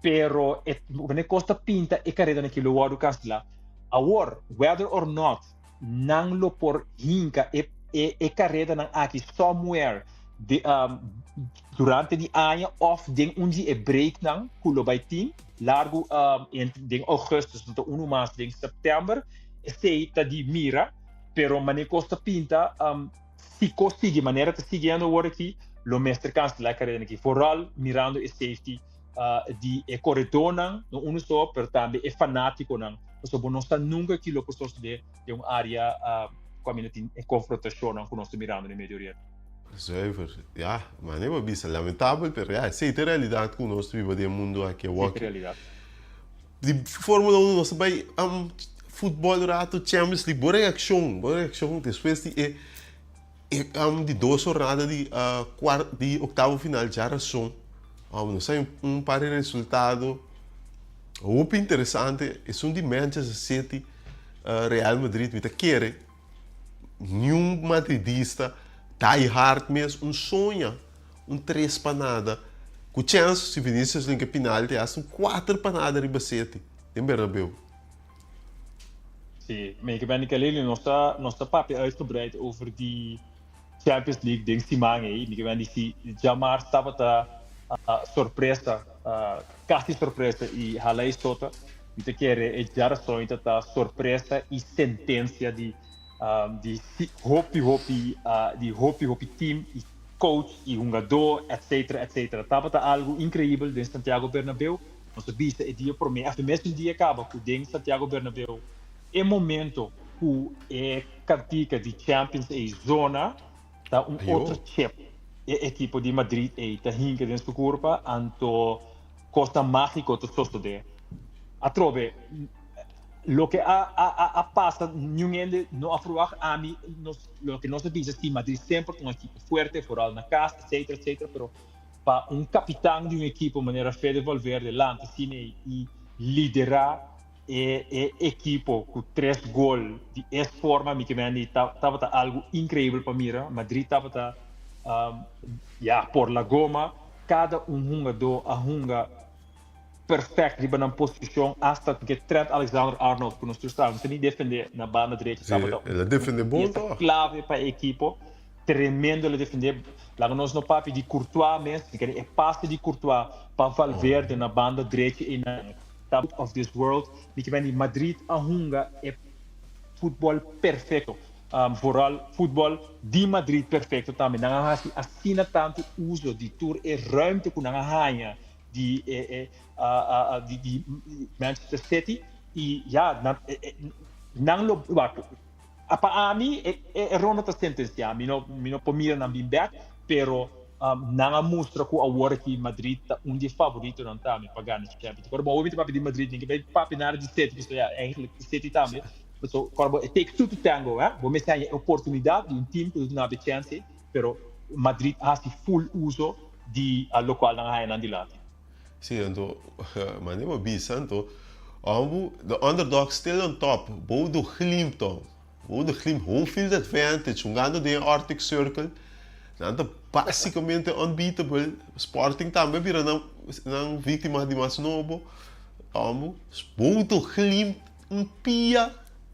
pero e wanneer kos ta pinta e karedanan aki lo wòrdu kanselá. Awor, whether or not nan lo por hinka e e e karedanan aki somewhere de durante di aña òf den un di e breaknan ku lo bai tin largu entre den ougùstùs no ta unu mas den sèptèmber, esei ta di mira, pero manera kos ta pinta Si kos sigui manera ta siguiendo awor aki, lo mester cancela e careda aki. Vooral mirando e safety di e corredornan, no uno so, pero tambe e fanaticonan. Pasobra bo no sa nunca ki lo por sosode den un area cu aminda tin e confrontacionnan cu nos ta mirando den Medio Oriente. Zuiver, ya, mane bo a bisa, lamentabel, pero ya, esey ta e realidad cu nos ta biba den e mundo aki awor. Esey ta e realidad. Di Formula Uno nos ta bai futbol rato Champions League. Bo reaccion, bo reaccion despues di e e di dos jornada di cuart di octavo final djarason. Nos hay un par di resultado. Hopi interesante, esun di Manchester City, Real Madrid, mi ta kere niun madridista die hard mes un soña un tres pa nada ku chèns si Vinicius linka pinalti hasta un kuater pa nada riba City den Bernabeu. Sí, mi ke bende Kalili, nos ta nos ta papia uitgebreid over di Champions League den siman ei. Mi ke bende si djamars tabata sorpresa, kasi sorpresa i hala e sota. Mi ta kere e djarason ta ta sorpresa i sentensia di di hopi hopi di hopi hopi team i coach i hungadó etcetera etcetera. Tabata algu increibel den Santiago Bernabeu. Nos a bisa e dia promé, of e mesun dia kaba ku den Santiago Bernabeu e momento ku e kantika di Champions ei zona ta un otro chip e ekipo di Madrid ei ta hinka den su kurpa anto kosnan mágiko ta sosodé. Atrobe loke a a a pasa niun hende no a ferwagt ami nos loke nos a bisa si Madrid semper ta un ekipo fuerte foral na kas etcetera etcetera pero Pa un kapitan di un ekipo manera Fede Valverde lanta asina ei i liderá e e ekipo ku tres gol di es forma mi ke mende tabata algu inkreibel pa mira. Madrid tabata ya por la goma, kada un hungadó a hunga perfèkt riba nan posishon hasta ke Trent Alexander-Arnold ku nos tur sa no ta ni defendé na banda drechi tabata un piesa klave pa e ekipo. Tremendo el a defende. Laga nos no papia di Courtois mes, mi kere e pase di Courtois pa Valverde na banda drechi einan ta out of this world. Mi ke di Madrid a hunga e futbol perfecto, vooral futbol di Madrid perfecto tambe. Nan a hasi asina tantu uso di tur e ruimte ku nan a haña di e di Manchester City i ya nan lo wak. A Pa ami e e ronda ta sentenciá. Mi no mi no por mira nan bin bek, pero nan a mustra cu awor aki Madrid ta un di e favoritonan tambe pa gana Champions. Ora bo hopi ta papia di Madrid, nin ke bay papia nada di City, pasobra ya eigenlijk City tambe. Pasobra ora bo e takes two to tango, hè. Bo mester haña e oportunidad di un team cu ta duna bo e chance, pero Madrid a haci full uso di locual nan a haña nan dilanti. Sí, anto mane bo bisa anto ora the underdog still on top, Bodo Glimt to, Bodo Glimt home field advantage hungando den e Arctic Circle, nan ta basicamente unbeatable, Sporting tambe a bira nan nan victima di mas nobo, ora Bodo Glimt un pia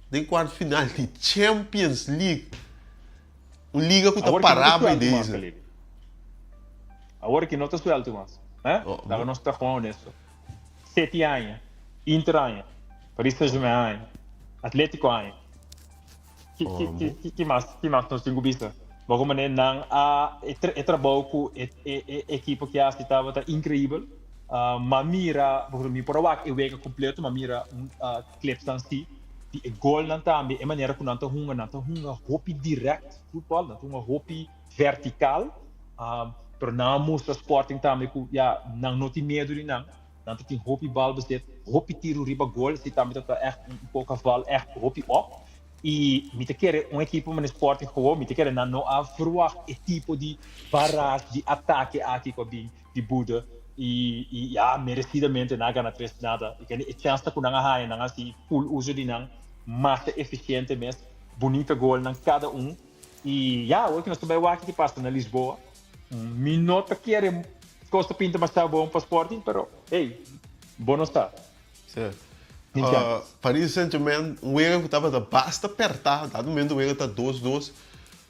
den kwart final di Champions League. Un liga ku ta pará bai deze. Awor ki no ta suelto mas. Eh? Oh, Laga nos ta gewoon honesto. City aña, Inter aña, Paris Saint-Germain aña, Atletico aña. Ki, ki, ki, ki, ki mas, ki mas nos tin ku bisa? Bajo manera nan a e, tra, e trabou ku e, e, e ekipo ki hasi tabata increíbel. Ma mira, mi por a wak e wega completo, ma mira un clips si. Di e golnan tambe, e manera ku nan ta hunga, nan ta hunga hopi direct futbòl, nan ta hunga hopi vertikal, pero nan a mustra Sporting tambe ku ya nan no tin miedu di nan, nan ta tin hopi bal bezit, hopi tiru riba gol, esei tambe ta ta ègt un poko geval ègt hopi òp. I mi ta kere un ekipo manera Sporting gewoon, mi ta kere nan no a verwagt e tipo di barrage di atake aki ku a bin di Bude y y ya merecidamente nan a gana tres nada y kende e chance ta cu nan a haya nan a haci full uso di nan masha eficiente mes bunita golnan cada un y ya awor cu nos ta bay wak ki pasa na Lisboa mi no ta kere cos ta pinta masha bon pa Sporting pero hey bo no sa. Sí. Paris Saint-Germain, un wega ku tabata basta pertá, dado momento wega ta 2-2.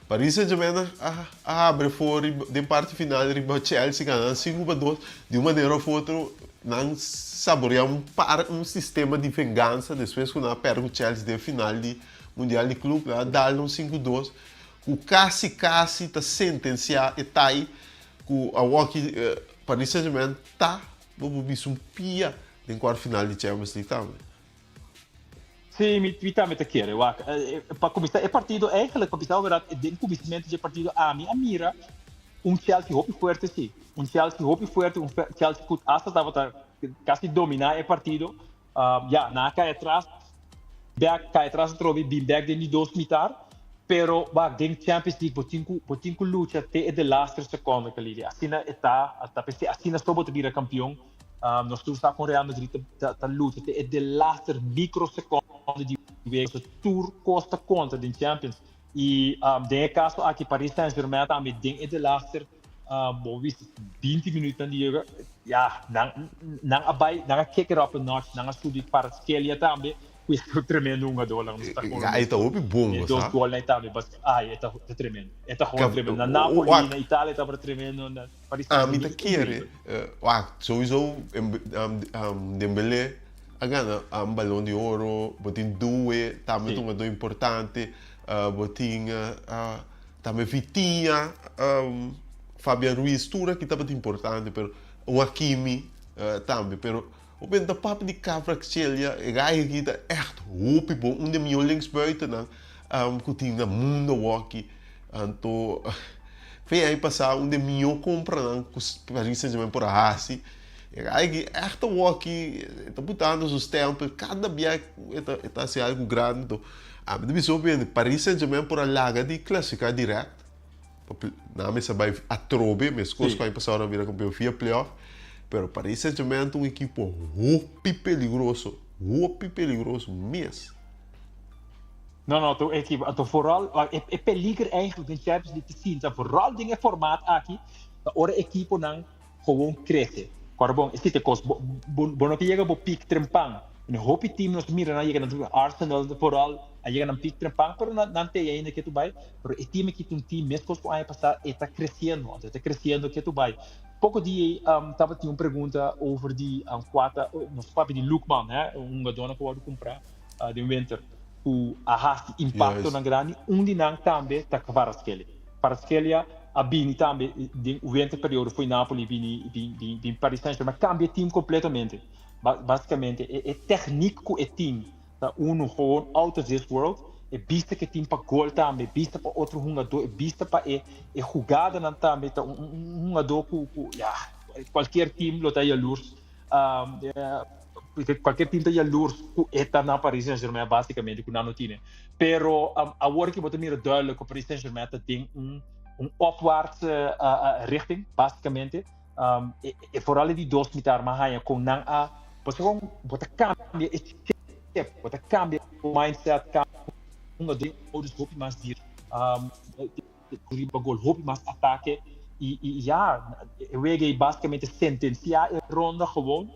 Paris Saint-Germain a a habri for riba den parti final riba Chelsea gana nan 5-2. Di un manera of otro nan saborea un par un sistema di vengansa despues ku nan a pèrdè ku Chelsea den final di Mundial di Club nan a dal nan 5-2 ku kasi kasi ta sentensiá e tie ku awoki Paris Saint-Germain ta Bo por bisa un pia den kuart final di Champions League tambe. Sí, mi, mi tambe ta kere. Wak, pa kuminsá e partido eigenlijk, pa bisa bo bèrdat, den kuminsamentu dje partido ami a mira un Chelsea hopi fuerte sí. Un Chelsea hopi fuerte, un Chelsea ku asta tabata kasi dominá e partido. Ya, nan a kai atras, bèk, kai atras atrobe, bin bèk den di dos mitar. Pero wak, den Champions League bo tin ku, bo tin ku lucha te e de laster sekonde, Khalidi. Asina e ta, ta p'esei asina so bo ta bira kampion. Nos tur sa kon Real Madrid ta lucha te e delaster microseconde di wega. Tur kos ta konta den Champions. I den e kaso aki Paris Saint-Germain tambe den e delaster bo wist 20 minuutnan di wega, ya, nan nan a bai, nan a kick it up a notch, nan a subi Kvaratskhelia tambe ku e ta tremendo hungador, laga nos ta Ja, e ta hopi bon, e bo dos sa. golnan ei tambe, bas ai e ta tremendo, e ta gewoon tremendo. Na Napoli, Wak, na Italia e tabata tremendo, na Paris ami Saint-Germain ta is kere, increíbel. wak, souiso Dembélé a gana Balon di Oro, bo tin Doué tambe ta un hungador importante, bo tin tambe Vitinha, Fabian Ruiz, tur aki tabata importante, pero un Hakimi tambe, pero bo benta papia di Kvaratskhelia, e gai aki ta ègt hopi bon, un di e mihó linksbuitennan ku tin na mundo awoki, anto fe aña pasá un di e mihó kompranan ku Paris Saint Germain por a hasi, e gai aki ègt awoki e ta butando su stèmpel kada bia e ta hasi algu grandi, anto ami ta bisa hopi hende Paris Saint Germain por a laga di klasifiká dirèkt. Nan mester bai atrobe, meskos ku aña pasado nan bira kampeon via playoff. Pero Paris Saint Germain ta un ekipo hopi peligroso, hopi peligroso mes. No, no, ta un ekipo, anto vooral, e peliger eigenlijk den Champions League ta sinta vooral den e formaat aki, ta ora ekiponan gewoon krese. Kòrda bon, esei ta e kos, bo bo no ta yega bo piek trempan. En hopi team nos mira nan yega nan Arsenal vooral a yega nan piek trempan pero nan nan t'ei ainda ketu bai. Pero e team aki ta un team meskos ku aña pasá e ta kresiendo, anto e ta kresiendo ketu bai. Poko di ei tabatin un pregunta over di kua ta nos papia di Lookman he, un hungadónan ku wòrdu kumprá den winter ku a hasi impaktonan grandi, un di nan tambe ta Kvaratskhelia. Kvaratskhelia a bini tambe den winter periodo fo'i Napoli bini bin Paris Saint-Germain, cambia e team completamente. Basicamente e techniek cu e tin ta uno gewoon out of this world. E bista cu e tin pa gol tambe, e bista pa otro hungador, e bista pa e hugadanan tambe ta un hungador cu ya cualkier team lo ta jaloers. Cualkier team ta jaloers cu e ta na Paris Saint-Germain basicamente cu nan no tine. Pero awor ki bo ta mira duidelijk cu Paris Saint-Germain ta den un un opwaartse richting basicamente. E vooral e di dos mitar m'a haña con nan a pasobra con bo ta cambia e chip, bo ta cambia bo mindset, cambia hungador modus hopi mas dir riba gol, hopi mas atake y y ya e wega ei basicamente sentencia e ronda gewoon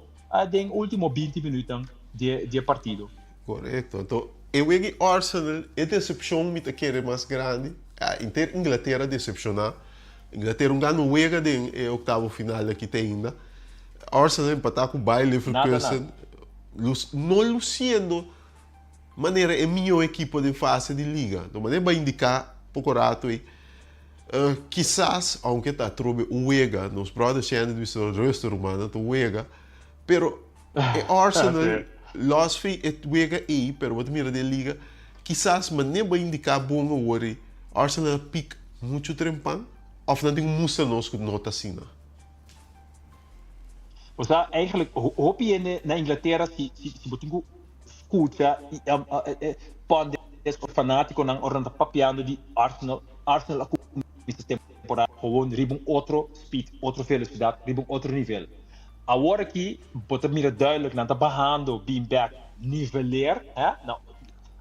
den ultimo 20 minuutnan di e partido. Korekto. Anto e wega di Arsenal e desepshon mi ta kere mas grandi. Inter Inglatera a desepshoná. Inglatera un gana un wega den e oktavo final aki te ainda. Arsenal empatá ku Bayer Leverkusen no lusiendo manera e mihó ekipo den fase di liga. Anto manera bai indiká poko rato ei kisas ounke ta atrobe un wega nos brother Shandy ta bisa rustig rumannan ta un wega pero E Arsenal los fi e wega ei, pero bo ta mira den liga, kisas manera bo a indiká bon awor ei, Arsenal a pik muchu trempan òf nan tin ku mustra nos ku no ta asina? Osea, eigenlijk hopi hende na Inglatera si si bo tin ku skucha pundits òf fanátikonan ora nan ta papiando di Arsenal, Arsenal a kuminsá temporada gewoon riba un otro speed, otro velosidat, riba un otro nivel. Awor aki bo ta mira duidelijk nan ta bahando bin bek niveleer he nan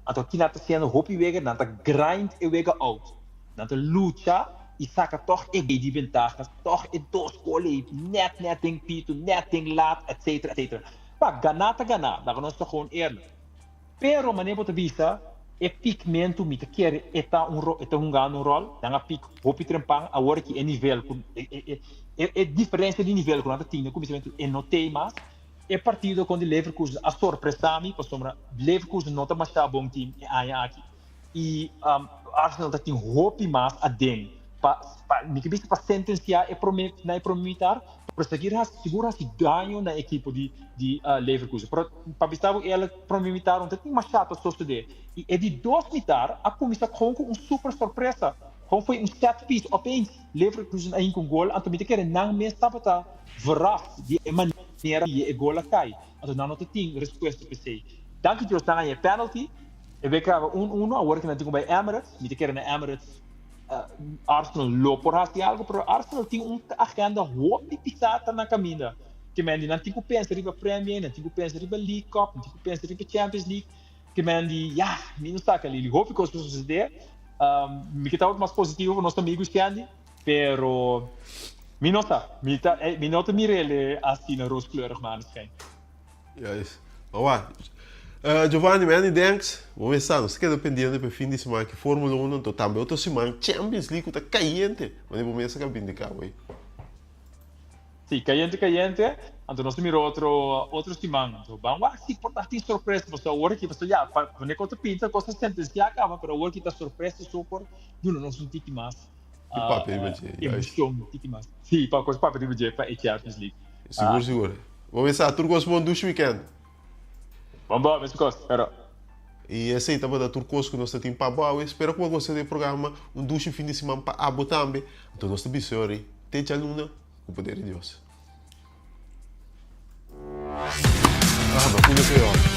anto aki nan ta haciendo hopi wega nan ta grind e wega out nan ta lucha y saca toch e di ventaha toch e dos gol ey net net den pito net den lat etcetera etcetera pa gana ta gana laga nos ta gewoon eerlijk pero manera bo ta bisa e pikmento mi ta kere e ta un e ta hungando un rol nan a pik hopi trempan awor aki e nivel cu e E diferencia di nivel cu nan ta tin na cuminsamentu e no tey mas. E partido contra Leverkusen a sorpresa mi pasobra Leverkusen no ta masha bon team e aña aki y Arsenal ta tin hopi mas aden pa mi ke bisa pa sentencia e prome na e prome mitar pero seguir sigur haci daño na e ekipo di di Leverkusen. Pero pa bisa bo eerlijk prome mitar no ta tin masha ta sosode y e di dos mitar a cuminsa con cu un super sorpresa. Kon foi un set piece opeens Leverkusen a hinka un gol anto mi ta kere nan mes tabata verrast di e manera di e gol a kai anto nan no ta tin respuesta p'esei. Danki Dios nan a haña e penalty e wek kaba un uno awor ke nan tin ku bai Emirates mi ta kere na Emirates Arsenal lo por hasi algo pero Arsenal tin un agenda hopi pisá ta na kaminda. Ke men di nan tin ku pensa riba Premier, nan tin ku pensa riba League Cup, nan tin ku pensa riba Champions League. Ke men di, ya, mi no sa Kalili, hopi kos por sosodé. Mi ke tabata mas positivo pa nos amigu Shandy, pero mi no sa. Mi ta, mi no ta mir'el asina rooskleurig maneschijn. Juist. Maar wa, Giovanni, many thanks. Bo mester sa, nos ta keda pendiente pa e fin di siman aki Formula Uno, anto tambe otro siman Champions League ku ta kayente. Wanneer bo mester ka bini di kaba ei. Sí, kayente kayente, anto nos ta mira otro otro siman. Anto ban wak si por ta tin sorpresa, pasobra awor aki pasobra ya, pa wanneer kos ta pinta kos ta sentensiá kaba, pero awor aki ta sorpresa so por duna nos un tiki mas Di papia riba dje, juist. emocion, un tiki mas. Sí, pa kos papia riba dje pa e Champions League. Sigur, sigur. Bo mester sa tur kos bon dushi weekend. Bon bo, mes kos, pero. I esei tabata tur kos ku nos ta tin pa bo awe. Spera ku bo a gosta di e programa. Un dushi fin di siman pa abo tambe. Anto nos ta bisa yori te djaluna ku poder di Dios. Ah, bakuna peor.